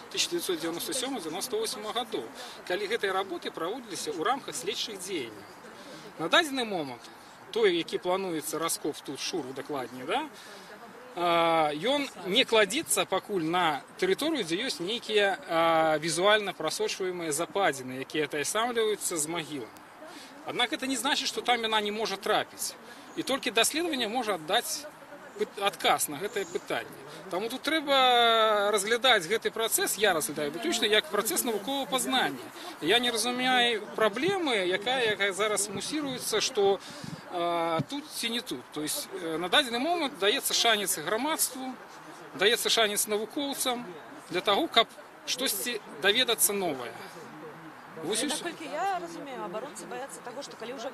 1997, 98 гадоў, калі гэтыя работы праводзіліся ў рамках следчых дзеянняў. На дадзены момант той, які плануецца раскоп тут, шурф дакладней, да, ён не кладзецца пакуль на тэрыторыю, дзе ёсць нейкія візуальна прасочваемыя западзіны, якія атаясамліваюцца з магіламі. Аднак это не значыць, што там яна не можа трапіць. І толькі даследаванне можа аддаць адказ на гэтае пытанне. Таму тут трэба разглядаць гэты працэс, я разглядаю выключна як працэс навуковага пазнання. Я не разумею праблемы, якая зараз мусіруецца, што тут ці не тут. То есть на дадзены момант даецца шанец грамадству Даецца шанец навукоўцам для таго, каб штосьці даведацца новае. Вось і ўсё. Наколькі я разумею, абаронцы баяцца таго, што калі ўжо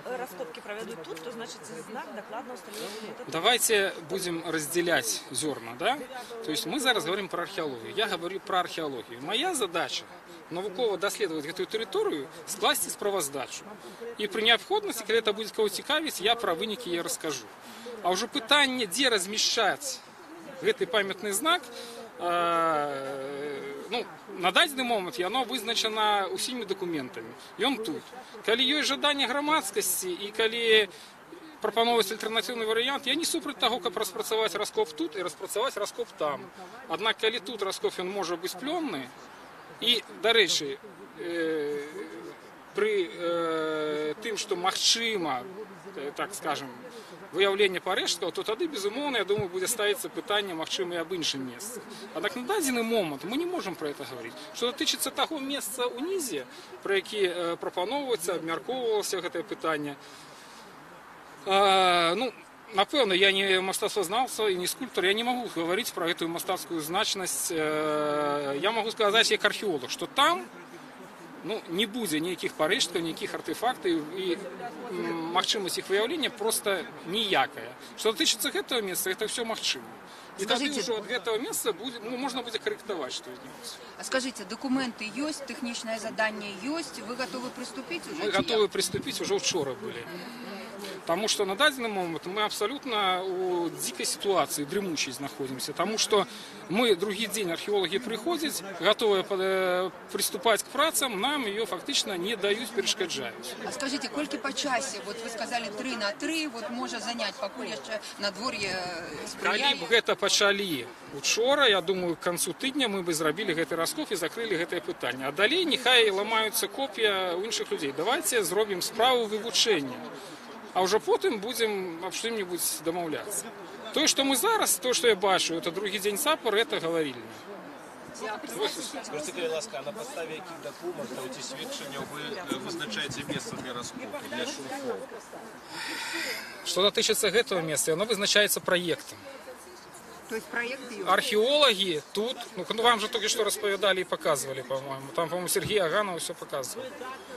раскопкі правядуць тут, то значыць, знак дакладна ўсталюецца тут. Давайте будем разделять зерна, да? То есть мы зараз говорим про археологию. Я говорю про археологию. Моя задача — навукова даследаваць гэтую тэрыторыю, скласці справаздачу. І пры неабходнасці, калі это будзе кого цікавіць, я пра вынікі я раскажу. А ўжо пытанне, дзе размяшчаць гэты памятны знак, ну, на дадзены момант яно вызначана ўсімі дакументамі. Ён тут. Калі ёсць жаданне грамадскасці і калі прапановваць альтэрнатыўны варыянт, я не супраць таго, каб распрацаваць раскоп тут і распрацаваць раскоп там. Аднак калі тут раскоп, ён можа быць плённы, і, дарэчы, пры тым, што магчыма, так скажем, выяўленне парэшткаў, то тады, безумоўна, я думаю, будзе ставіцца пытанне, магчыма, і аб іншым месцы. Аднак на дадзены момант мы не можам пра это гаварыць. Што датычыцца таго месца ўнізе, пра які прапаноўваецца, абмяркоўвалася гэтае пытанне, ну, напэўна, я не мастацтвазнаўца і не скульптар, я не магу гаварыць пра гэтую мастацкую значнасць. Я магу сказаць як археолаг, што там, ну, не будзе ніякіх парэшткаў, ніякіх артэфактаў, і магчымасць іх выяўлення проста ніякая. Што датычыцца гэтага месца, гэта ўсё магчыма. І тады Скажите- ўжо ад гэтага месца будзе, ну, можна будзе карэктаваць што-нибудь. А скажите, документы есть, тэхнічнае заданне есть, вы готовы приступить уже? Мы Ці готовы як? приступить, уже учора были. Таму што на дадзены момант мы абсалютна у дзікай сітуацыі, дрымучай знаходзімся. Таму што мы другі дзень, археолагі прыходзяць, гатовыя прыступаць к працам, нам ее фактычна не даюць, перашкаджаюць. А скажите, колькі па часе? Вот вы сказали 3 на 3, вот можа заняць, пакуль яшчэ надвор'е Калі спрыяе? б гэта пачалі учора, я думаю, к канцу тыдня мы бы зрабілі гэты раскоп і закрылі гэтае пытанне. А далей няхай ламаюцца коп'я ў іншых людзей. Давайте зробім справу вывучэння. А ўжо потым будзем аб чым-нибудь дамаўляцца. Тое, што мы зараз, то, што я бачу, это другі дзень сапар, это гаварыльня. Скажите, калі ласка, а на падставе якіх дакументаў ці сведчанняў вы вызначаеце месца для раскопу, для шурфоў? Што датычыцца гэтага месца, яно вызначаецца праектам. То есть проект есть? Археологи тут, ну вам же только что распавядалі и показывали, по-моему. Там, по-моему, Сергей Аганов все показывал.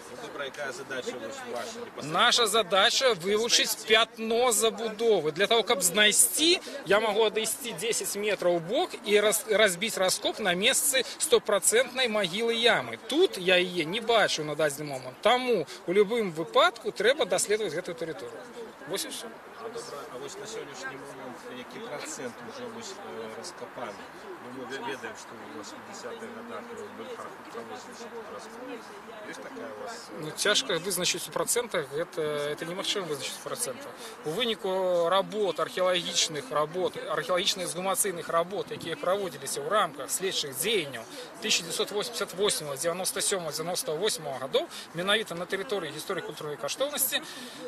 Ну, добра, якая задача вось ваша непасрэдна? Наша задача — вывучыць пятно забудовы. Для того, каб знайсці, я могу адысці 10 метров у бок і разбіць раскоп на месцы стопроцентнай магілы ямы. Тут я яе не бачу на дадзены момант. Таму у любым выпадку трэба даследаваць гэтую тэрыторыю. Вось і ўсё. А добра, а вось на сённяшні момант які працэнт ужо вось раскапаны? Ну, мы ведаем, што ў 80-х годах у Бельхарху праводзіліся тут раскопкі. Ёсць такая у вас? Ну, цяжка вызначыць у працэнтах, гэта немагчыма вызначыць у працэнтах. У выніку работ, археалагічных работ, археалагічна-эксгумацыйных работ, якія праводзіліся ў рамках следчых дзеянняў 1988, 97, 98 гадоў, менавіта на тэрыторыі гісторыі-культурнай каштоўнасці,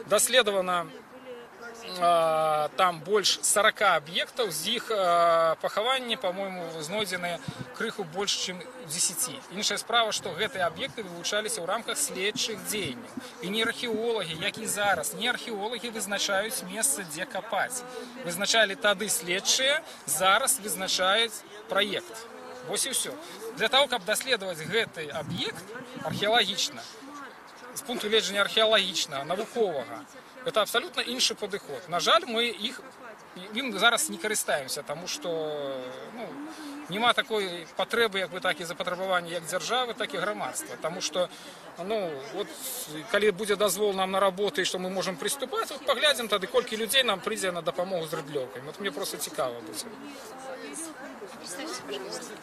даследавана там больш 40 аб'ектаў, з іх пахаванні, по-моему, знойдзены крыху больш, чым 10. Іншая справа, што гэтыя аб'екты вывучаліся ў рамках следчых дзеянняў. І не археолагі, як і зараз, не археолагі вызначаюць месца, дзе капаць. Вызначалі тады следчыя, зараз вызначаюць праект. Вось і ўсё. Для того, каб даследаваць гэты аб'ект археалагічна, з пункту гледжання археалагічнага, навуковага, это абсалютна іншы падыход. На жаль, мы ім зараз не карыстаемся, таму што, ну, няма такой патрэбы, як бы так і запатрабавання як дзяржавы, так і грамадства. Таму што, ну, вот, калі будзе дазвол нам на работы, што мы можам прыступаць, вот паглядзім тады, колькі людзей нам прыйдзе на дапамогу з рыдлёўкамі. Вот мне просто цікава будзе. Представьте, пожалуйста.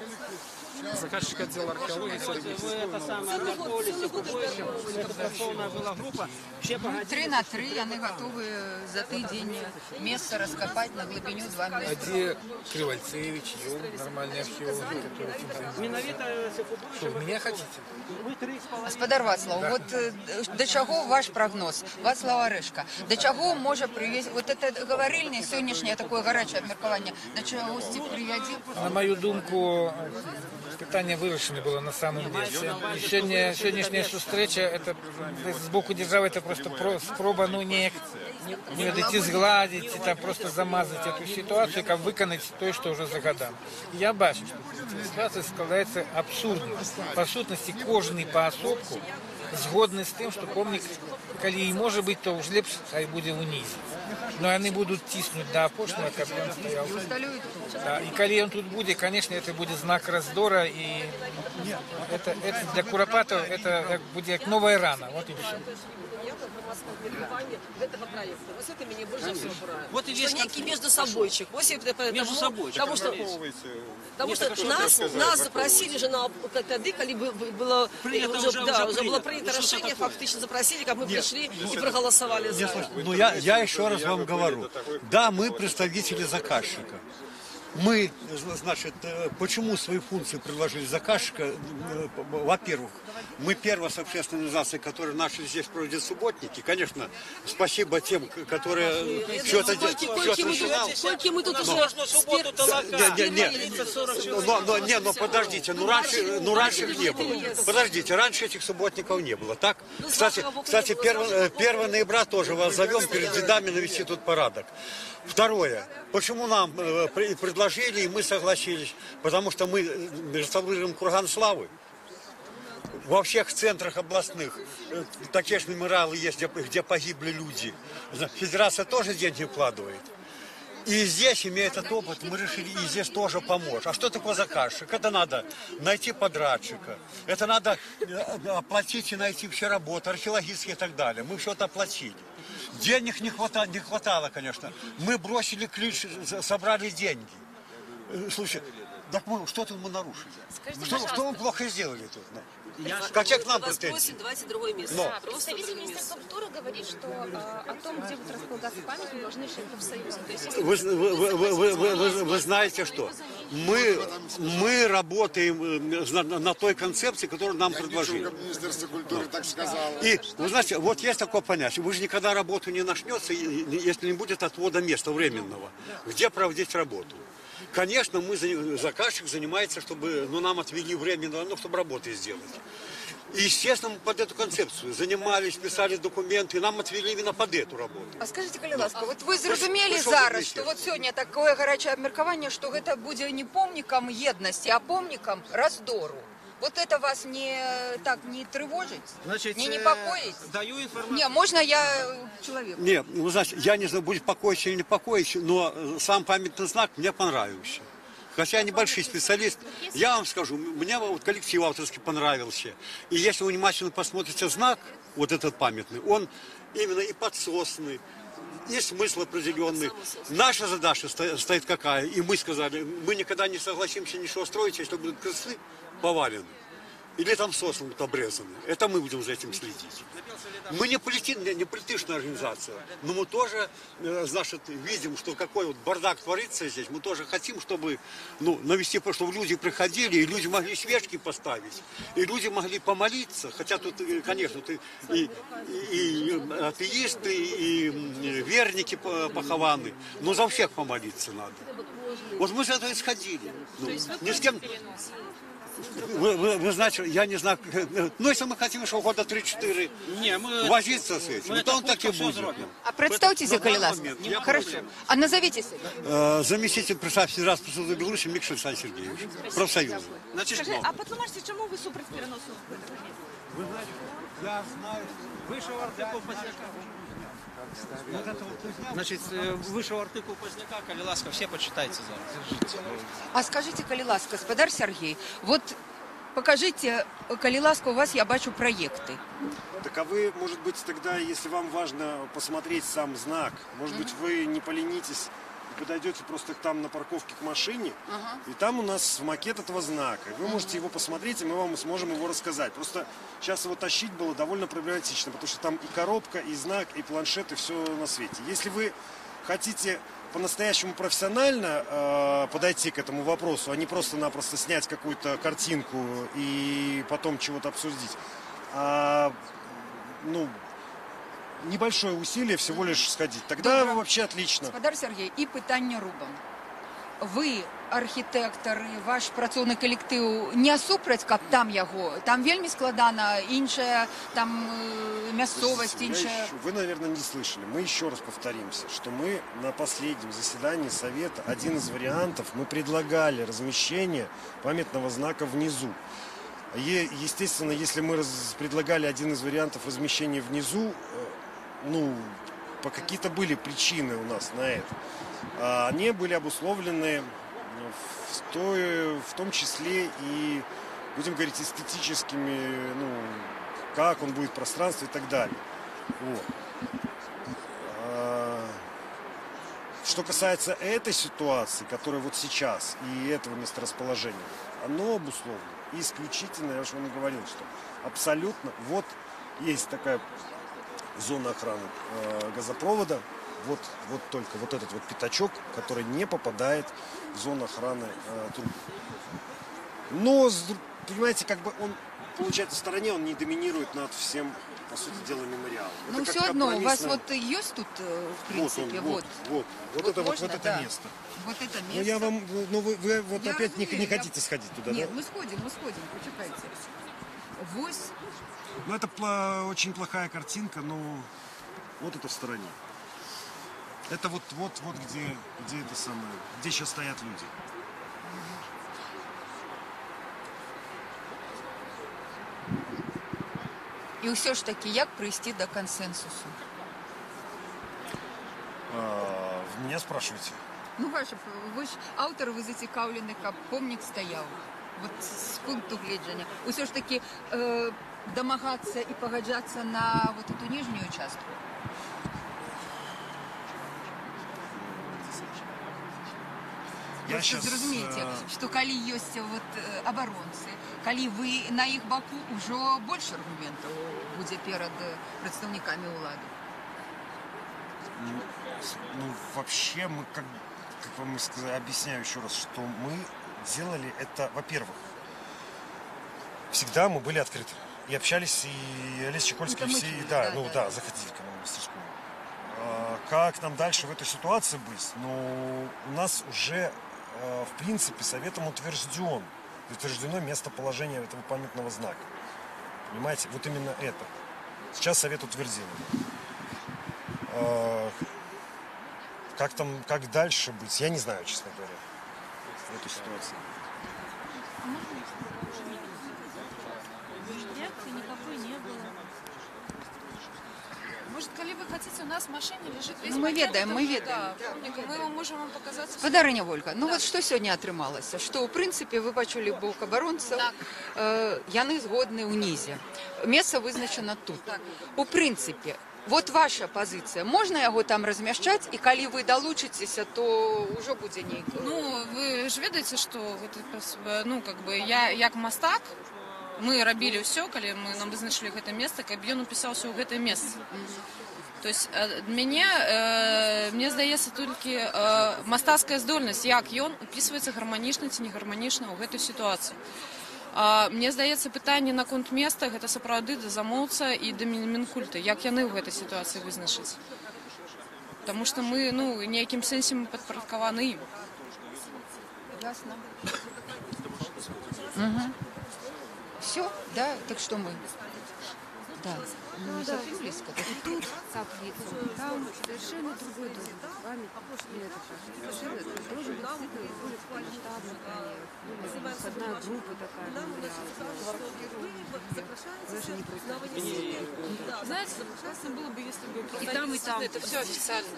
Заказчик отдела археологии Сергей Вы это самое готовились, это полная была группа. Все 3 на 3 яны гатовы за тыдзень месца раскапаць на глыбіню 2 А метра. где Кривальцевич, Юм, нормальные археологи, которые этим занимаются? Что, вы меня хотите? Спадар Вацлаў, Да. вот да чаго ваш прагноз? Вацлаў Арэшка, да чаго можа прывесці вот это гаварыльня сённяшняе, такое гарачае абмеркаванне, да чагосьці прывядзе? На мою думку, пытанне вырашана было на самом деле. І сёння, сённяшняя сустрэча, это з боку дзяржавы, это просто спроба, ну, неяк Не ведаеце, згладзіць ці там просто замазаць эту сітуацыю, каб выканаць тое, што ўжо загадана. І я бачу, што сітуацыя складаецца абсурдна. Па сутнасці, кожны паасобку згодны з тым, што помнік, калі і можа быць, то ўж лепш хай будзе ўнізе. Но яны будуць ціснуць да апошняга, каб ён стаяў. Да, і калі ён тут будзе, конечно, это будзе знак раздора, і это для Курапатаў это як будзе як новая рана, вот і всё. Гэтага праекта. Вось это мяне больш за ўсё абурае. Вот и весь Што нейкі междусабойчик. Вось я Между собойчик. Потому что Нет, так а что нас, рассказать, нас запросили же на тады, калі было Принято уже, уже, да, уже уже было принято. принято Ну, что решение, такое? фактически запросили, как мы Нет, пришли ну, и проголосовали за. Нет, слушайте, ну я еще раз вам говорю. Да, мы представители заказчика. Мы, значит, почему свои функции предложили заказчика? Во-первых, мы первая общественная организация, которая начали здесь проводить субботники. Конечно, спасибо тем, которые все это начинал. Сколько мы тут Но- уже Не, не, не. Но, не, но подождите, ну раньше их не было. Подождите, раньше этих субботников не было, так? Ну, Кстати, 1 ноября тоже вас зовем перед дедами навести тут порядок. Второе. Почему нам предложили, и мы согласились? Потому что мы реставрируем Курган Славы. Во всех центрах областных такие же мемориалы есть, где погибли люди. Федерация тоже деньги вкладывает. И здесь, имея этот опыт, мы решили и здесь тоже помочь. А что такое заказчик? Это надо найти подрядчика, это надо оплатить и найти все работы, археологические и так далее. Мы все это оплатили. Денег не хватало, конечно. Мы бросили клич, собрали деньги. Слушай, так мы, что тут мы нарушили? Скажите, Что пожалуйста. мы плохо сделали тут? Ну? Я Какие к нам вас претензии? просим, давайте другое место. Но. Просто Представитель другое Министерства место. культуры говорит, что о том, где будут располагаться памятники, должны решать профсоюзы. То есть, если Вы знаете что? Мы работаем на той концепции, которую нам предложили. Министерство культуры так сказало. И, вы знаете, вот есть такое понятие. Вы же никогда работу не начнется, если не будет отвода места временного, где проводить работу. Конечно, заказчик занимается, чтобы, ну, нам отвели временно, ну, чтобы работы сделать. И, естественно, мы под эту концепцию занимались, писали документы, и нам отвели именно под эту работу. А скажите, калі ласка, вот вы зразумелі Прыйшоў зараз, міністр. што вот сёння такое гарачае абмеркаванне, што гэта будзе не помнікам еднасці, а помнікам раздору. Вот это вас не так не тревожит? Значит, не непокоит? Даю информацию. Не, можно я человеку? Не, вы знаете, я не знаю, будет покоить или не покоить, но сам памятный знак мне понравился. Хотя я небольшой специалист, я вам скажу, мне вот коллектив авторский понравился. И если вы внимательно посмотрите знак, вот этот памятный, он именно и подсосный, и смысл определенный. Наша задача стоит какая? И мы сказали, мы никогда не согласимся ничего строить, если будут крысы повалены. Или там сосны будут обрезаны. Это мы будем за этим следить. Мы не политичная организация, но мы тоже, значит, видим, что какой вот бардак творится здесь. Мы тоже хотим, чтобы, ну, навести, чтобы люди приходили, и люди могли свечки поставить, и люди могли помолиться. Хотя тут, конечно, тут и атеисты, и верники похованы, но за всех помолиться надо. Вот мы с этого исходили. Ну, То есть вы ни с кем. против переноса? Вы знаете, я не знаю, ну, если мы хотим еще года 3-4 Не, мы- возиться с этим, мы то это он так и пункт всё будет. зробим. А представьтесь, На калі данный ласка. момент я Хорошо. против. А назовитесь. Заместитель председателя Федерации профсоюза Беларуси Микш Александр Сергеевич. Профсоюз. Значит, Скажы, а патлумачце, чаму вы супраць пераносу гэтага месца? Вы знаете, я знаю, Вышел артыкул Позняка. Вот это вот кузня. Значит, вышел артыкул Позняка, калі ласка, все почитайте зараз. А скажите, калі ласка, спадар Сергей, вот покажите, калі ласка, у вас, я бачу, проекты. Так а вы, может быть, тогда, если вам важно посмотреть сам знак, может быть, вы не поленитесь и подойдете просто там на парковке к машине, и там у нас макет этого знака. И вы можете его посмотреть, и мы вам сможем его рассказать. Просто сейчас его тащить было довольно проблематично, потому что там и коробка, и знак, и планшет, и все на свете. Если вы хотите по-настоящему профессионально подойти к этому вопросу, а не просто-напросто снять какую-то картинку и потом чего-то обсудить, а, ну, небольшое усилие всего лишь сходить. Тогда Добра. вообще отлично. Спадар Сергей, і пытанне рубам. Вы, архітэктары, ваш працоўны калектыў не супраць, каб там яго? Там вельмі складана, іншая там мясцовасць, Подождите, іншая. Вы, наверное, не слышали. Мы еще раз повторимся, что мы на последнем заседании Совета, один из вариантов, мы предлагали размещение памятного знака внизу. Естественно, если мы предлагали один из вариантов размещения внизу, ну, по какие-то были причины у нас на это. Они были обусловлены в том числе и, будем говорить, эстетическими, ну, как он будет в пространстве и так далее. Вот. Что касается этой ситуации, которая вот сейчас, и этого месторасположения, оно обусловлено исключительно, я же вам и говорил, что абсолютно, вот есть такая зона охраны газопровода, вот только вот этот вот пятачок, который не попадает в зону охраны труб. Но, понимаете, как бы он, получается, в стороне, он не доминирует над всем, по сути дела, мемориалом. Ну, Это все как одно, у вас компромиссное. вот есть тут, в принципе, Вот он, вот. вот, вот, вот Вот это вот, можно, вот это да. место. Вот это Ну, я место. вам, ну, вы вот Я опять не разумею, не хотите сходить туда, Нет, да? мы сходим, пачакайце. Вось. Ну, это очень плохая картинка, но вот это в стороне. Это вот где это самое, где сейчас стоят люди. І ўсё ж такі, як прыйсці да кансэнсусу? А, вы меня спрашиваете? Ну, ваша, вы ж аўтар, вы зацікаўлены, каб помнік стаяў. Вот з пункту гледжання. Усё ж такі дамагацца і пагаджацца на вот эту ніжнюю частку. Я Просто щас, зразумейце, што калі ёсць вот абаронцы, калі вы на іх баку, ўжо больш аргументаў будзе перад прадстаўнікамі ўлады. Ну, вообще, мы, как вам и сказать, объясняю еще раз, что мы делали это, во-первых, всегда мы были открыты. И общались, и Олесь Чекольский, Это мы все, чули, да, да, ну да, да, да. заходили к нам в мастерскую. А как нам дальше в этой ситуации быть? Ну, у нас уже, в принципе, советом утверждено местоположение этого памятного знака. Понимаете? Вот именно это. Сейчас совет утвердил. Как там, как дальше быть, я не знаю, честно говоря, в этой ситуации. Реакции никакой не было. Может, калі вы хотите, у нас в машине лежит весь Ну, мы макет ведаем, этого, мы ведаем. Да, помніка. Мы его можем вам показать. Спадарыня Вольга, ну вот што сёння атрымалася? Што, ў прынцыпе, вы пачулі бок абаронцаў, яны згодны ўнізе. Месца вызначана тут. У прынцыпе, вот ваша пазіцыя, можна яго там размяшчаць, і калі вы далучыцеся, то ўжо будзе нейк... Ну, вы ж ведаеце, што гэта, ну, как бы, я як мастак, мы рабілі ўсё, калі мы нам вызначылі гэта месца, каб ён упісаўся ў гэтае месца. То есть мне здаецца, толькі мастацкая здольнасць, як ён упісваецца гарманічна ці не гарманічна ў гэтую сітуацыю. Мне здаецца, пытанне наконт места гэта сапраўды да замоўца і да Мінкульта, як яны ў гэтай сітуацыі вызначаць. Таму што мы, ну, у нейкім сэнсе мы падпарадкаваны ім. Ясно. Все, да? Так что мы? Да. Ну, не совсем близко. Так. И тут каплицу, там совершенно другой должен быть памятник. Или это совершенно должен быть действительно более масштабный проект. Ну, входная группа такая. Даже не просто. Знаете, классно было бы, если бы И там, и там. Это все официально.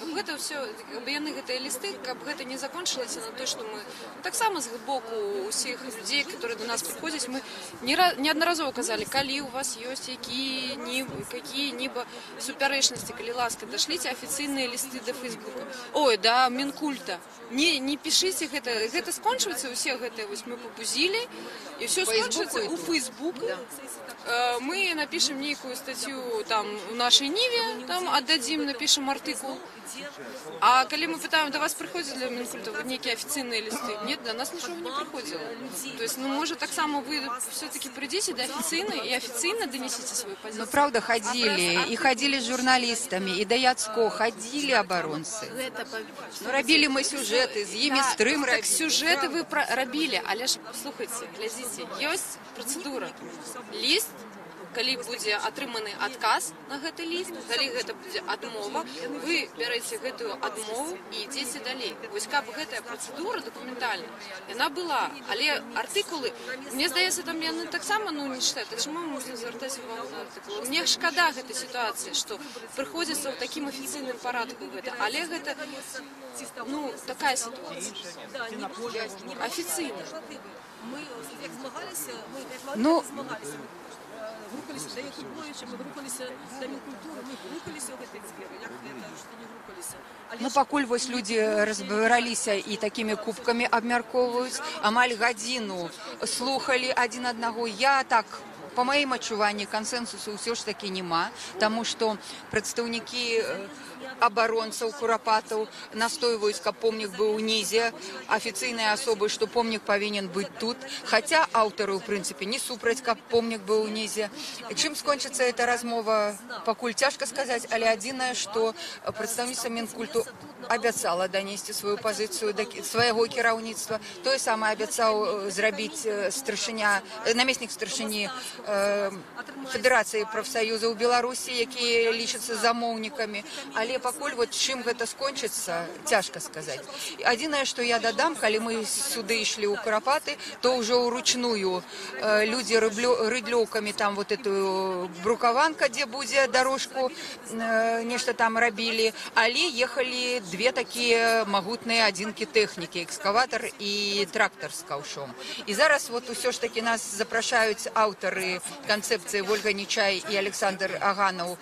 Каб гэта ўсё, каб яны гэтыя лісты, каб гэта не закончылася на то, што мы, ну, таксама з боку усіх людзей, которые до нас прыходзяць, мы неаднаразова казалі, калі у вас ёсць какие-нибудь супярэчнасці, калі ласка, дашліце афіцыйныя лісты да Фейсбука, ой, да Мінкульта. Не пішыце гэтыя Гэта скончваецца, усе гэтыя, вось мы пабузілі, і ўсё скончваецца ў Фейсбуку. Мы напішам нейкую статью там у нашай Ніве, там аддадзім, напішам артыкул. А калі мы пытаем, до вас прыходзілі для Мінкульта нейкія афіцыйныя лісты? Нет, до нас нічога не прыходзіла. То есть, ну, можа, таксама вы все-таки прыйдзеце да афіцыйна і афіцыйна данесіце сваю пазіцыю. Ну, правда, ходили. И ходили с журналистами, и до Яцко ходили оборонцы. Ну, рабілі мы сюжэты, з імі стрым Так рабілі. сюжэты вы рабілі, але ж, слухайце, глядзіце, ёсць працэдура. Ліст, калі будзе атрыманы адказ на гэты ліст, калі гэта будзе адмова, вы бярэце гэтую адмову і ідзеце далей. Вось каб гэтая працэдура дакументальная, яна была, але артыкулы, мне здаецца, там яны таксама, ну, не чытаюць. А чаму мы мусім звяртаць увагу на артыкулы? Мне шкада гэтай сітуацыі, што прыходзіцца ў такім афіцыйным парадку гэта, але гэта, ну, такая сітуацыя. Афіцыйна. Мы як змагаліся, мы як Ну, змагаліся. Грукаліся да Якубовіча, мы грукаліся да Мінкультуры, мы грукаліся ў гэтай дзверы, як гэта, што не грукаліся. Але Ну, пакуль вось людзі разбіраліся і такімі кубкамі абмяркоўваюць, амаль гадзіну слухалі адзін аднаго. Я так, па маім адчуванні, кансэнсусу ўсё ж такі няма, таму што прадстаўнікі абаронцаў Курапатаў настойваюць, каб помнік быў унізе, афіцыйныя асобы, што помнік павінен быць тут, хаця аўтары, ў прынцыпе, не супраць, каб помнік быў унізе. Чым скончыцца эта размова, пакуль цяжка сказаць, але адзінае, што прадстаўніца Мінкульту абяцала данесці сваю пазіцыю да свайго кіраўніцтва. Тое самае абяцаў зрабіць намеснік старшыні Федэрацыі прафсаюзаў Беларусі, якія лічацца замоўнікамі. Але пакуль вот чым гэта скончыцца, цяжка сказаць. Адзінае, што я дадам, калі мы сюды ішлі ў Курапаты, то ўжо ўручную людзі рыдлёўкамі там вот эту брукаванка, дзе будзе дарожку, нешта там рабілі, але ехалі две такія магутныя адзінкі тэхнікі, экскаватар і трактар з каўшом. І зараз вот усё ж такі нас запрашаюць аўтары канцэпцыі Вольга Нечай і Александр Аганаў,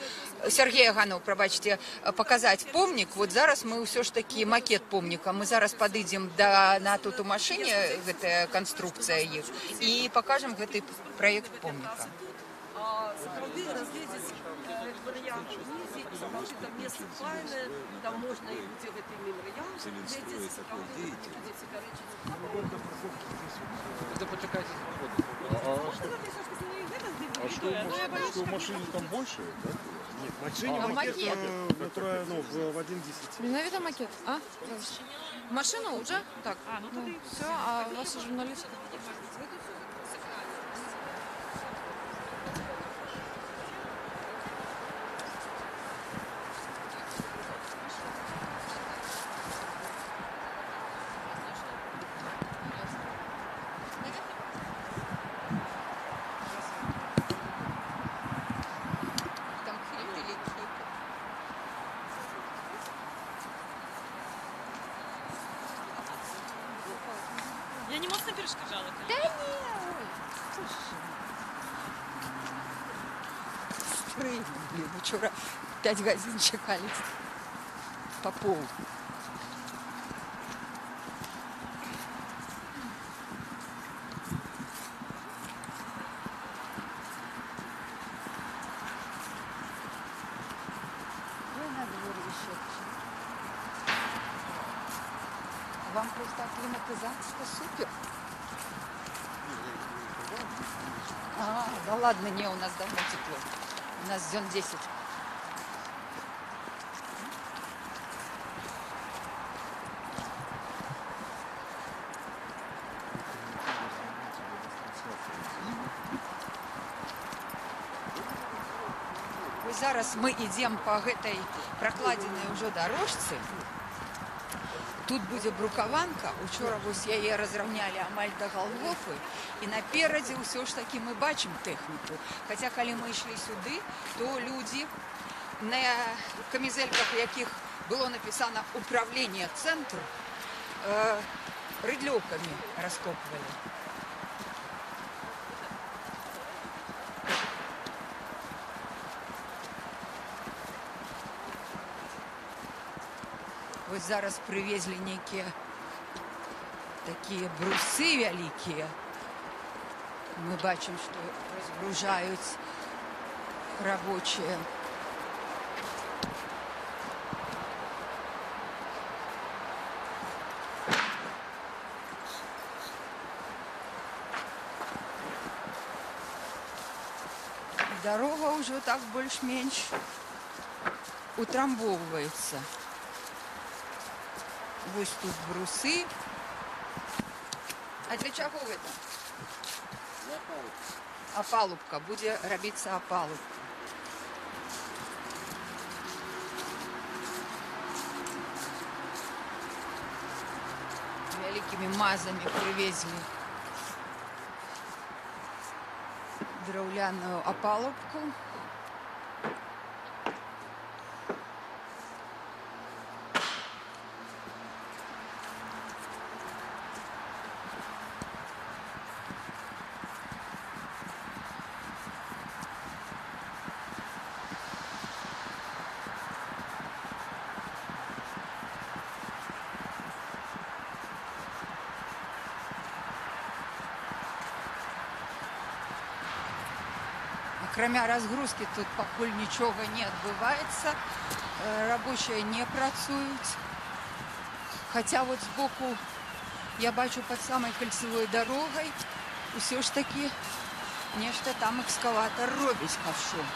Сергей Аганаў, прабачце, паказаць помнік. Вот зараз мы ўсё ж такі макет помніка. Мы зараз падыдзем на тут у машыне, гэтая канструкцыя іх, і пакажам гэты праект помніка. Сапраўды разгледзець варыянт унізе, і сапраўды там месца файнае, там можна і будзе гэты мемарыял глядзець, сапраўды будзе пярэчыць. Это почекайте. А что, в машине там больше, да? Нет, в машине А макет, макет? Ну, в 1.10. Менавіта макет, а? Машину уже? Так, ну, все, а ваша журналистка? Там хрипели. Я не моцна перашкаджала? Да не, ой. Стрым, блин, учора 5 гадзін чакалі па пол. Ой, на дворе еще. Вам просто акклиматизация супер. А, да ладно, не, у нас давно тепло. У нас зон 10. Вось зараз мы ідзем па гэтай пракладзенай ўжо дарожцы. Тут будзе брукаванка. Учора вось яе разраўнялі амаль да Галгофы. І наперадзе ўсё ж такі мы бачым тэхніку. Хаця калі мы ішлі сюды, то людзі на камізэльках, у якіх было напісана «Управление центр», рыдлёўкамі раскопвалі. Вось зараз прывезлі нейкія Такія брусы вялікія. Мы бачым, што разгружаюць рабочыя. Дарога ўжо так больш-менш утрамбоўваецца. Вось тут брусы. А для чаго гэта? Апалубка. Будзе рабіцца апалубка. Вялікімі мазамі прывезлі драўляную апалубку. Акрамя разгрузкі тут пакуль нічога не адбываецца, рабочыя не працуюць. Хаця вот збоку я бачу пад самай кальцавой дарогай усё ж такі нешта там экскаватар робіць хавшом.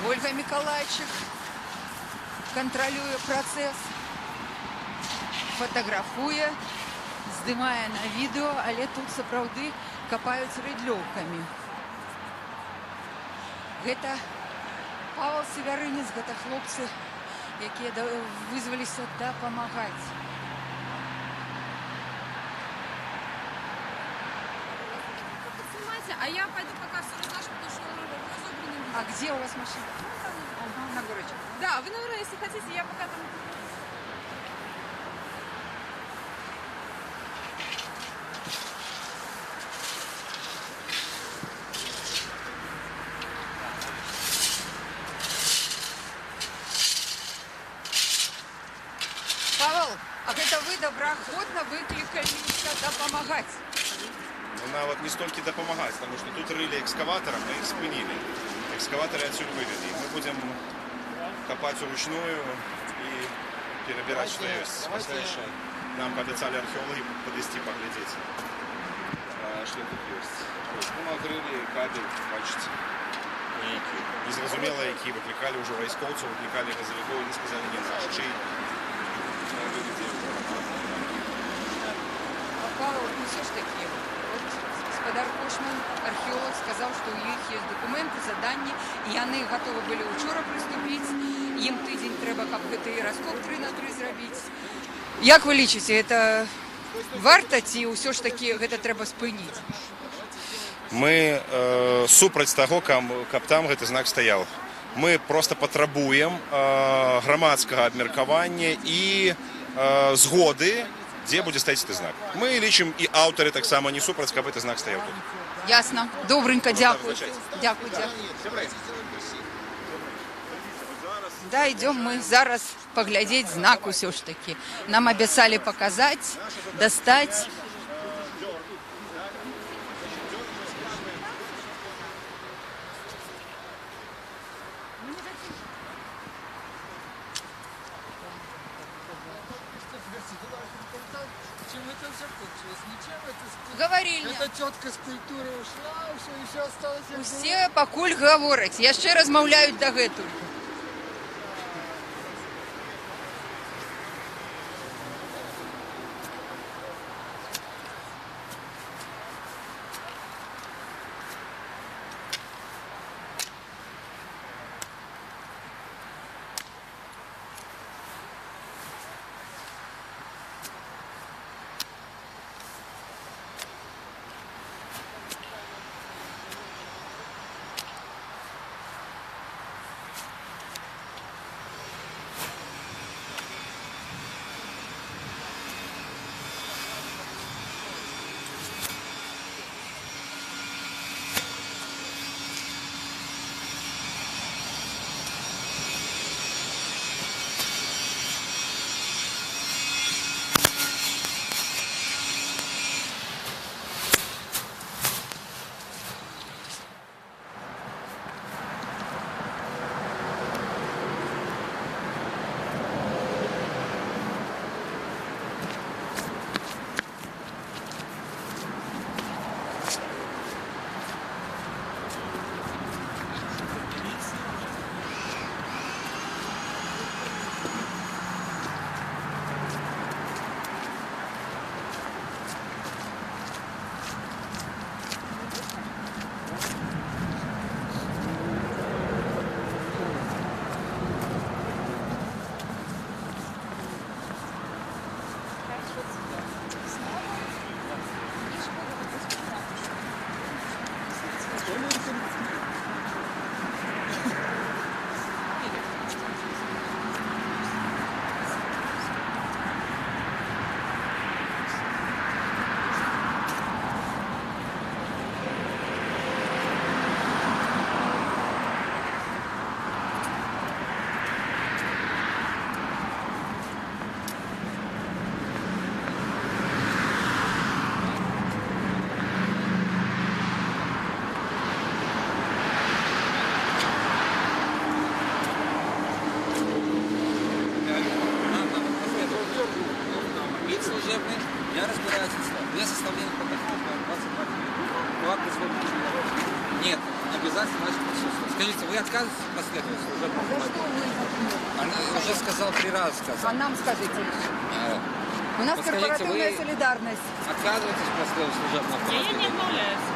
Ольга Миколайчик кантралюе працэс, фатаграфуе, здымае на відэо, але тут сапраўды капаюць рыдлёўкамі. Гэта Павел Севярынец, гэта хлопцы, якія вызваліся дапамагаць. А я пойду пока все разношу, потому что разобранный будет. А где у вас машина? Ага, на горочке. Да, вы, наверное, если хотите, я пока там... Павел, а это вы добраахвотна выклікаліся дапамагаць? Ну, нават не столькі дапамагаць, таму што тут рылі экскаватарам, мы іх спынілі. Экскаватары адсюль вывелі. Мы будзем капаць уручную і перабіраць, што ёсць. Пасля яшчэ нам паабяцалі археолагі падысці паглядзець, што тут ёсць. Ну, адрылі кабель, бачыце, нейкі. Незразумела, які. Выклікалі ўжо вайскоўцаў, выклікалі газавікоў, яны сказалі, не наш, чый. Павел, ну ўсё ж такі, вот спадар Кошман, археолог, сказаў, што ў іх ёсць дакументы, заданні, і яны гатовы былі учора прыступіць, ім тыдзень трэба, каб гэты раскоп 3 на 3 зрабіць. Як вы лічыце, гэта варта ці ўсё ж такі гэта трэба спыніць? Мы супраць таго, каб там гэты знак стаяў. Мы проста патрабуем грамадскага абмеркавання і згоды, дзе будзе стаяць гэты знак. Мы лічым, і аўтары таксама не супраць, каб гэты знак стаяў тут. Ясна. Добренька, дзякую. Дзякую, дзякую. Да, ідзём мы зараз паглядзець знак усё ж такі. Нам абяцалі паказаць, дастаць. Гаварильня. Эта тетка с культуры ушла, все еще осталось. Усе пакуль гавораць, яшчэ размаўляюць дагэтуль. Я разбираюсь для составления протокола 22. Нет, обязательно ваше присутствие. Скажите, вы отказываетесь последовать служебному автомобилю? Она уже сказала, 3 раза сказала. А нам скажите. У нас вот скажите, корпоративная солидарность. Отказываетесь последовать служебному автомобилю? Я не отмовляюсь.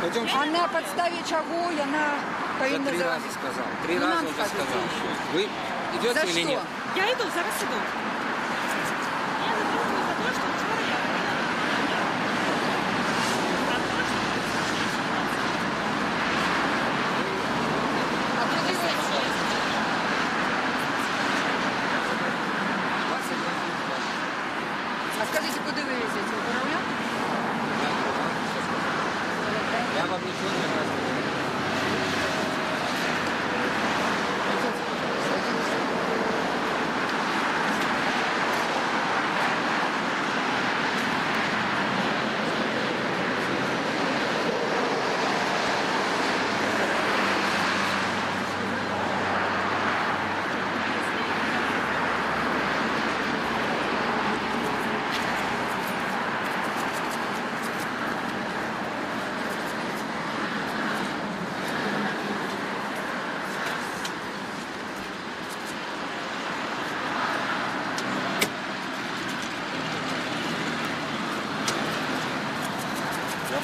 Пойдем. А на подставе чего она повинна... 3 раза сказала. 3 раза уже сказала. Вы идете или нет? Я иду, зараз иду. А скажите, куда вы везете? В Боровлян? Я вам ничего не рассказываю.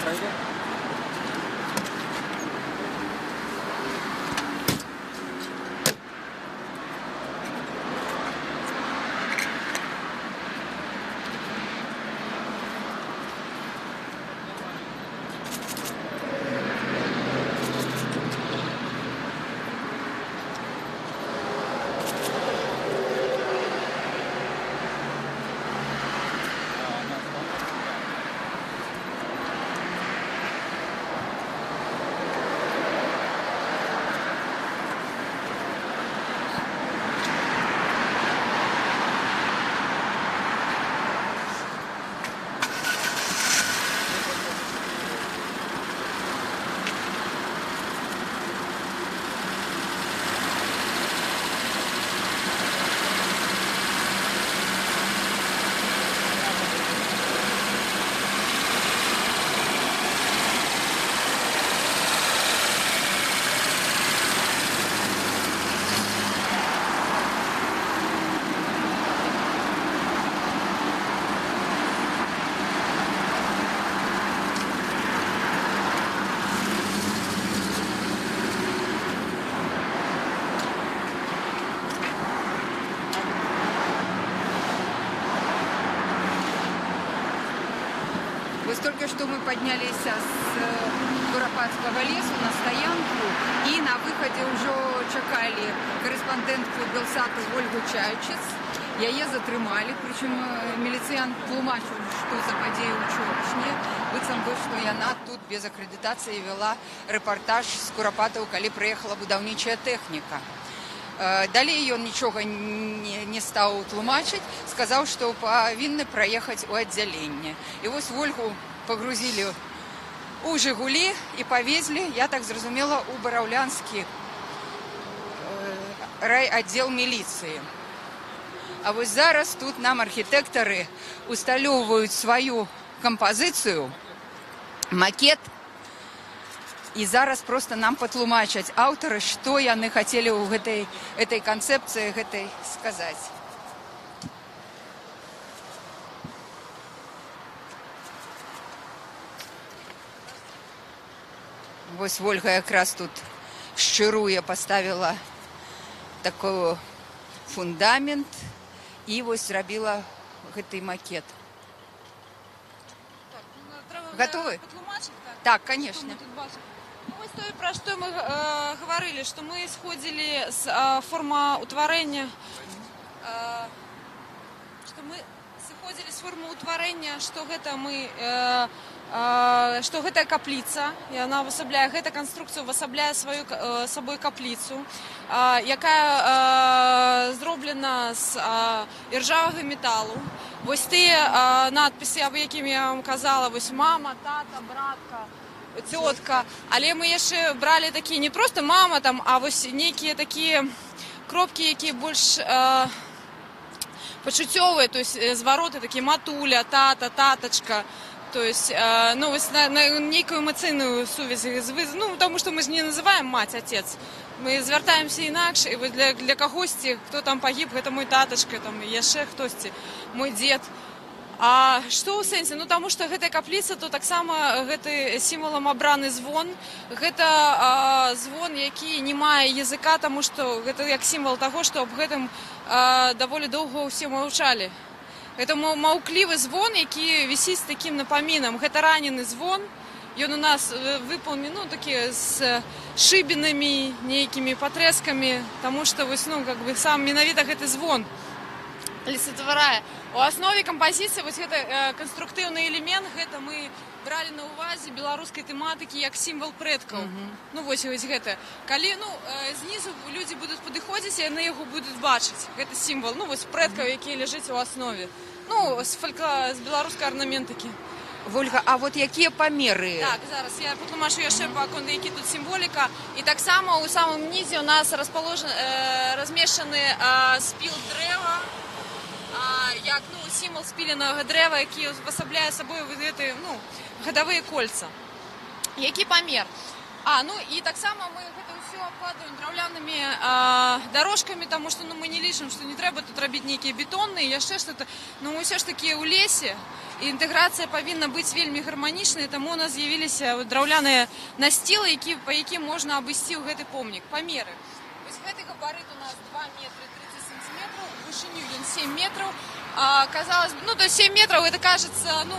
Пройду. Только что мы поднялись с Куропатского лесу на стоянку и на выходе уже чакалі корреспондентку Белсату Ольгу Чайчиц. Яе затрымалі, причем міліцыянт тлумачыў, што за падзеі учорашнія, быццам бы, што яна тут без акрэдытацыі вела рэпартаж з Курапатаў, калі прыехала будаўнічая тэхніка. Далей ён нічога не стаў тлумачыць, сказаў, што павінны праехаць у аддзяленне. І вось Ольгу пагрузілі у «Жигулі» і павезлі, я так зразумела, у Бараўлянскі райаддзел міліцыі. А вось зараз тут нам архітэктары усталёўваюць сваю кампазіцыю, макет, і зараз просто нам патлумачаць аўтары, што яны хацелі ў гэтай канцэпцыі гэтай сказаць. Вось Ольга якраз тут шчыруе, паставіла такой фундамент і вось зрабіла гэты макет. Гатовы? Патлумачыць, так? Так, конечно. Што мы тут бачым? Ну, вось тое, пра што мы гаварылі, што мы сходзілі з формаўтварэння, што мы сыходзілі з формаўтварэння, што гэта мы, што гэтая капліца, і она ўвасабляе, гэта канструкцыя ўвасабляе сабой капліцу, якая зроблена з іржавага металу. Вось тыя надпісы, аб якім я вам казала, вось мама, тата, братка, цётка. Але мы яшчэ бралі такі не проста мама там, а вось нейкія такія кропкі, якія больш пачуццёвыя, то есть звароты такія: матуля, тата, татачка. То есть, ну, вось на нейкую эмацыйную сувязь, ну, потому что мы же не называем мать, отец. Мы звяртаемся інакш, і вось для кагосьці, хто там пагіб, гэта мой татачка, там, і яшчэ хтосьці, мой дзед. А што ў сэнсе? Ну, таму што гэтая капліца, то таксама гэты сімвалам абраны звон. Гэта звон, які не мае языка, таму што гэта як сімвал таго, што аб гэтым даволі доўга ўсе маўчалі. Гэта маўклівы звон, які вісіць з такім напамінам. Гэта ранены звон. Ён у нас выпаўнены, ну, такі з шыбінамі, нейкімі патрэскамі, таму што вось, ну, как бы сам менавіта гэты звон олицетворяе. У аснове кампазіцыі вось гэта канструктыўны элемент, гэта мы бралі на ўвазе беларускай тэматыкі як сімвал прэдкаў. Ну вось гэта. Калі, ну, знізу людзі будуць падыходзіць, і яны яго будуць бачыць. Гэта сімвал, ну, вось прэдкаў, які ляжыць у аснове. Ну, з беларускай арнаментыкі. Вольга, а вот якія памеры? Так, зараз я патлумачу яшчэ пакуль, які тут сімволіка. І таксама ў самым нізе у нас размешчаны спіл дрэва, як, ну, сімвал спіленага дрэва, які ўвасабляе сабой вот гэты, ну, гадавыя кольца. Які памер? А, ну і таксама мы гэта ўсё абкладваем драўлянымі дарожкамі, таму што, ну, мы не лічым, што не трэба тут рабіць нейкія бетонныя, яшчэ что-то. Ну, мы ўсё ж такі ў лесе, і інтэграцыя павінна быць вельмі гарманічнай, таму у нас з'явіліся вот драўляныя насцілы, па якім можна абысці ў гэты помнік. Памеры. Вось гэты габарыт у нас 2 метры 30 сантиметров, у вышыню ён 7 метров. А, казалось бы, ну, то есть 7 метров, это кажется, ну,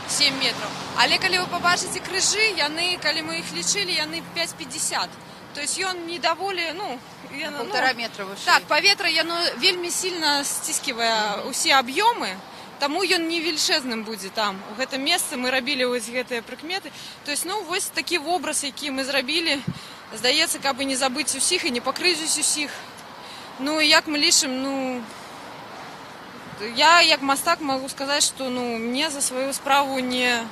7 метров. Але калі вы пабачыце крыжы, яны, калі мы іх лічылі, яны 5,50. То есть ён не даволі, ну, яно, Полтора ну, метра вышэй. Так, паветра, яно вельмі сильно сцісківае усе аб'ёмы, таму ён не велічэзным будзе там. У гэтым месцы мы рабілі вось гэтыя прыкметы. То есть, ну, вось такі вобраз, які мы зрабілі, здаецца, каб і не забыць усіх і не пакрыўдзіць усіх. Ну, і як мы лічым, ну, я як мастак магу сказаць, што, ну, мне за сваю справу не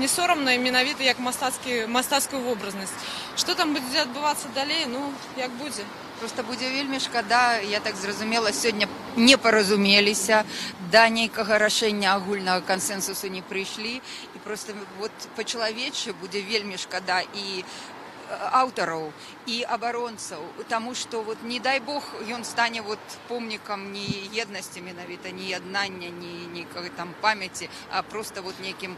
сорамна, і менавіта як мастацкую вобразнасць. Што там будзе адбывацца далей, ну, як будзе. Проста будзе вельмі шкада, я так зразумела, сёння не паразумеліся, да нейкага рашэння, агульнага кансэнсусу не прыйшлі. І проста вот па-чалавечы будзе вельмі шкада і аўтараў, і абаронцаў, таму што вот не дай бог ён стане вот помнікам не еднасці менавіта, не яднання, не нейкай там памяці, а проста вот нейкім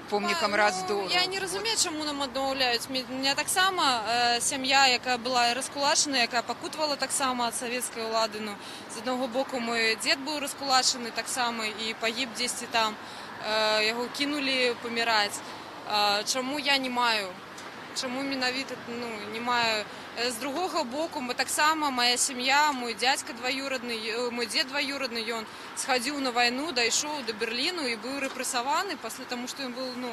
помнікам раздору. Ну, я не разумею, чаму нам адмаўляюць. У меня таксама сям'я, якая была раскулачана, якая пакутавала таксама ад савецкай улады. Ну, з аднаго боку, мой дзед быў раскулачаны таксама і пагіб дзесьці там. Яго кінулі паміраць. Чаму я не маю? Чаму менавіта, ну, не маю? З другога боку, мы таксама, моя сям'я, мой дядька двоюродны, мой дзед двоюродны, ён схадзіў на вайну, дайшоў до Берліну і быў рэпрэсаваны пасля, таму што ён быў, ну,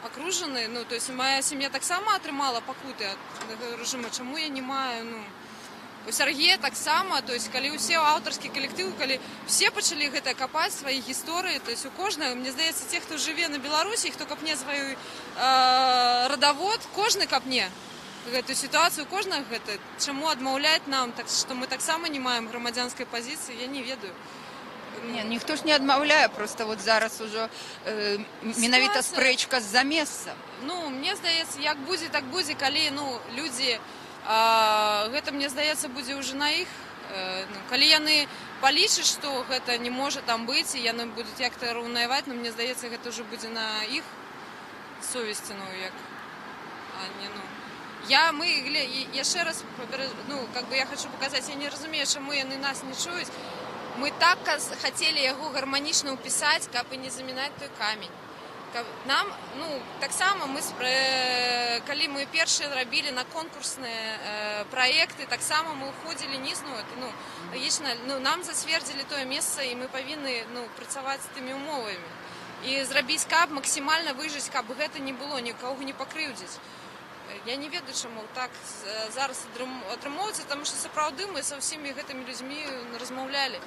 акружаны. Ну, то есть моя сям'я таксама атрымала пакуты ад рэжыма. Чаму я не маю, ну? У Сергея таксама, то есть калі ўсе аўтарскі калектыў, калі все пачалі гэта капаць свае гісторыі, то есть у кожнага, мне здаецца, те, хто жыве на Беларусі, хто капне сваю радавод, кожны капне гэтую сітуацыю, кожнага гэта, чаму адмаўляць нам, так што мы таксама не маем грамадзянскай пазіцыі, я не ведаю. Не, ніхто ж не адмаўляе, проста вот зараз ужо менавіта спрэчка з-за месца. Ну, мне здаецца, як будзе, так будзе, калі, ну, людзі, гэта, мне здаецца, будзе ўжо на іх, ну, калі яны палічаць, што гэта не можа там быць, і яны будуць як-то раўнаваць, но мне здаецца, гэта ўжо будзе на іх совесці, ну, як, а не, ну, я, мы, яшчэ раз, ну, как бы я хочу показаць, я не разумею, чаму яны нас не чуюць. Мы так хацелі яго гарманічна ўпісаць, каб і не замінаць той камень. Нам, ну, таксама мы, калі мы першыя рабілі на конкурсныя праекты, таксама мы ўходзілі низ, ну, это, ну, лагічна, ну, нам зацвердзілі тое месца, і мы павінны, ну, працаваць з тымі умовамі. І зрабіць, каб максімальна выжыць, каб гэта не было, нікога не пакрыўдзіць. Я не ведаю, чаму так зараз атрымоўваецца, таму што сапраўды мы са ўсімі гэтымі людзьмі размаўлялі.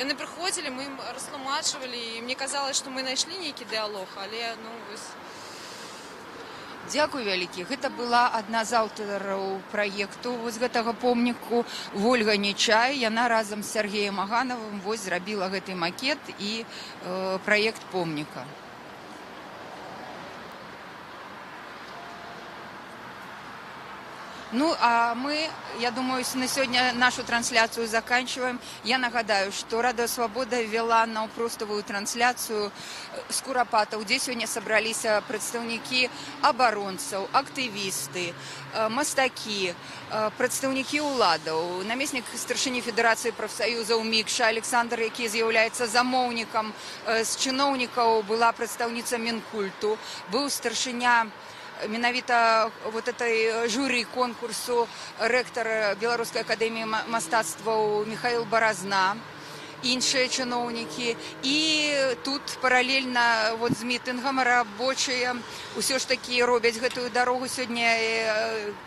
Яны прыходзілі, мы ім растлумачвалі, і мне казалось, што мы знайшлі нейкі дыалог, але, ну, вось. Дзякуй вялікі. Гэта была адна з аўтараў праекту вось гэтага помніку, Вольга Нечай. Яна разам з Сяргеем Аганавым вось зрабіла гэты макет і праект помніка. Ну, а мы, я думаю, на сегодня нашу трансляцию заканчиваем. Я нагадаю, что Радио Свобода вела наўпроставую трансляцию с Курапатаў, где сегодня собрались прадстаўнікі абаронцаў, актывісты, мастакі, прадстаўнікі ўладаў, намеснік старшыні Федэрацыі прафсаюзаў Мікша Александр, які з'яўляецца замоўнікам, з чыноўнікаў была прадстаўніца Мінкульту, быў старшыня менавіта вот этой журы конкурсу, рэктар Беларускай акадэміі мастацтваў Михаил Баразна, іншыя чыноўнікі. І тут паралельна вот з мітынгам рабочыя ўсё ж такі робяць гэтую дарогу. Сёння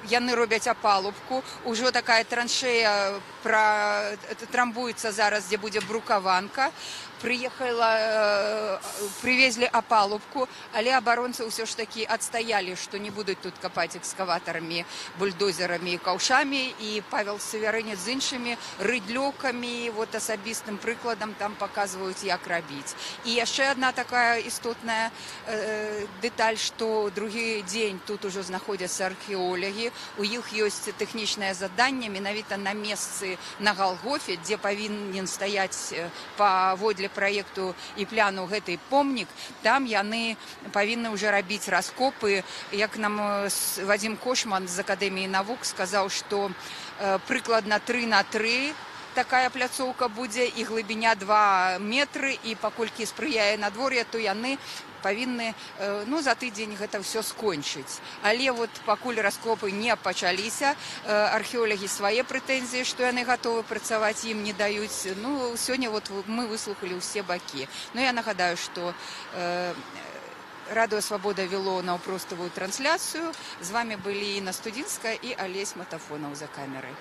яны робяць апалубку. Ужо такая траншея трамбуецца зараз, дзе будзе брукаванка. Прыехала, прывезлі апалубку, але абаронцы ўсё ж такі адстаялі, што не будуць тут капаць экскаватарамі, бульдозерамі і каўшамі, і Павел Севярынец з іншымі рыдлёкамі, вот асабістым прыкладам там паказваюць, як рабіць. І яшчэ адна такая істотная дэталь, што другі дзень тут ужо знаходзяцца археолагі, у іх ёсць тэхнічнае заданне менавіта на месцы на Галгофе, дзе павінен стаяць паводле праекту і пляну гэты помнік, там яны павінны ўжо рабіць раскопы. Як нам Вадзім Кошман з Акадэміі навук сказаў, што прыкладна 3 на 3 такая пляцоўка будзе і глыбіня 2 метры, і паколькі спрыяе надвор'е, то яны павінны, ну, за тыдзень гэта ўсё скончыць. Але вот пакуль раскопы не пачаліся, археолагі свае прэтэнзіі, што яны гатовы працаваць, ім не даюць. Ну, сёння вот мы выслухалі ўсе бакі. Но я нагадаю, што Радыё Свабода вяло наўпроставую трансляцыю. З вамі былі Інна Студзінская і Алесь Матафонаў за камерай.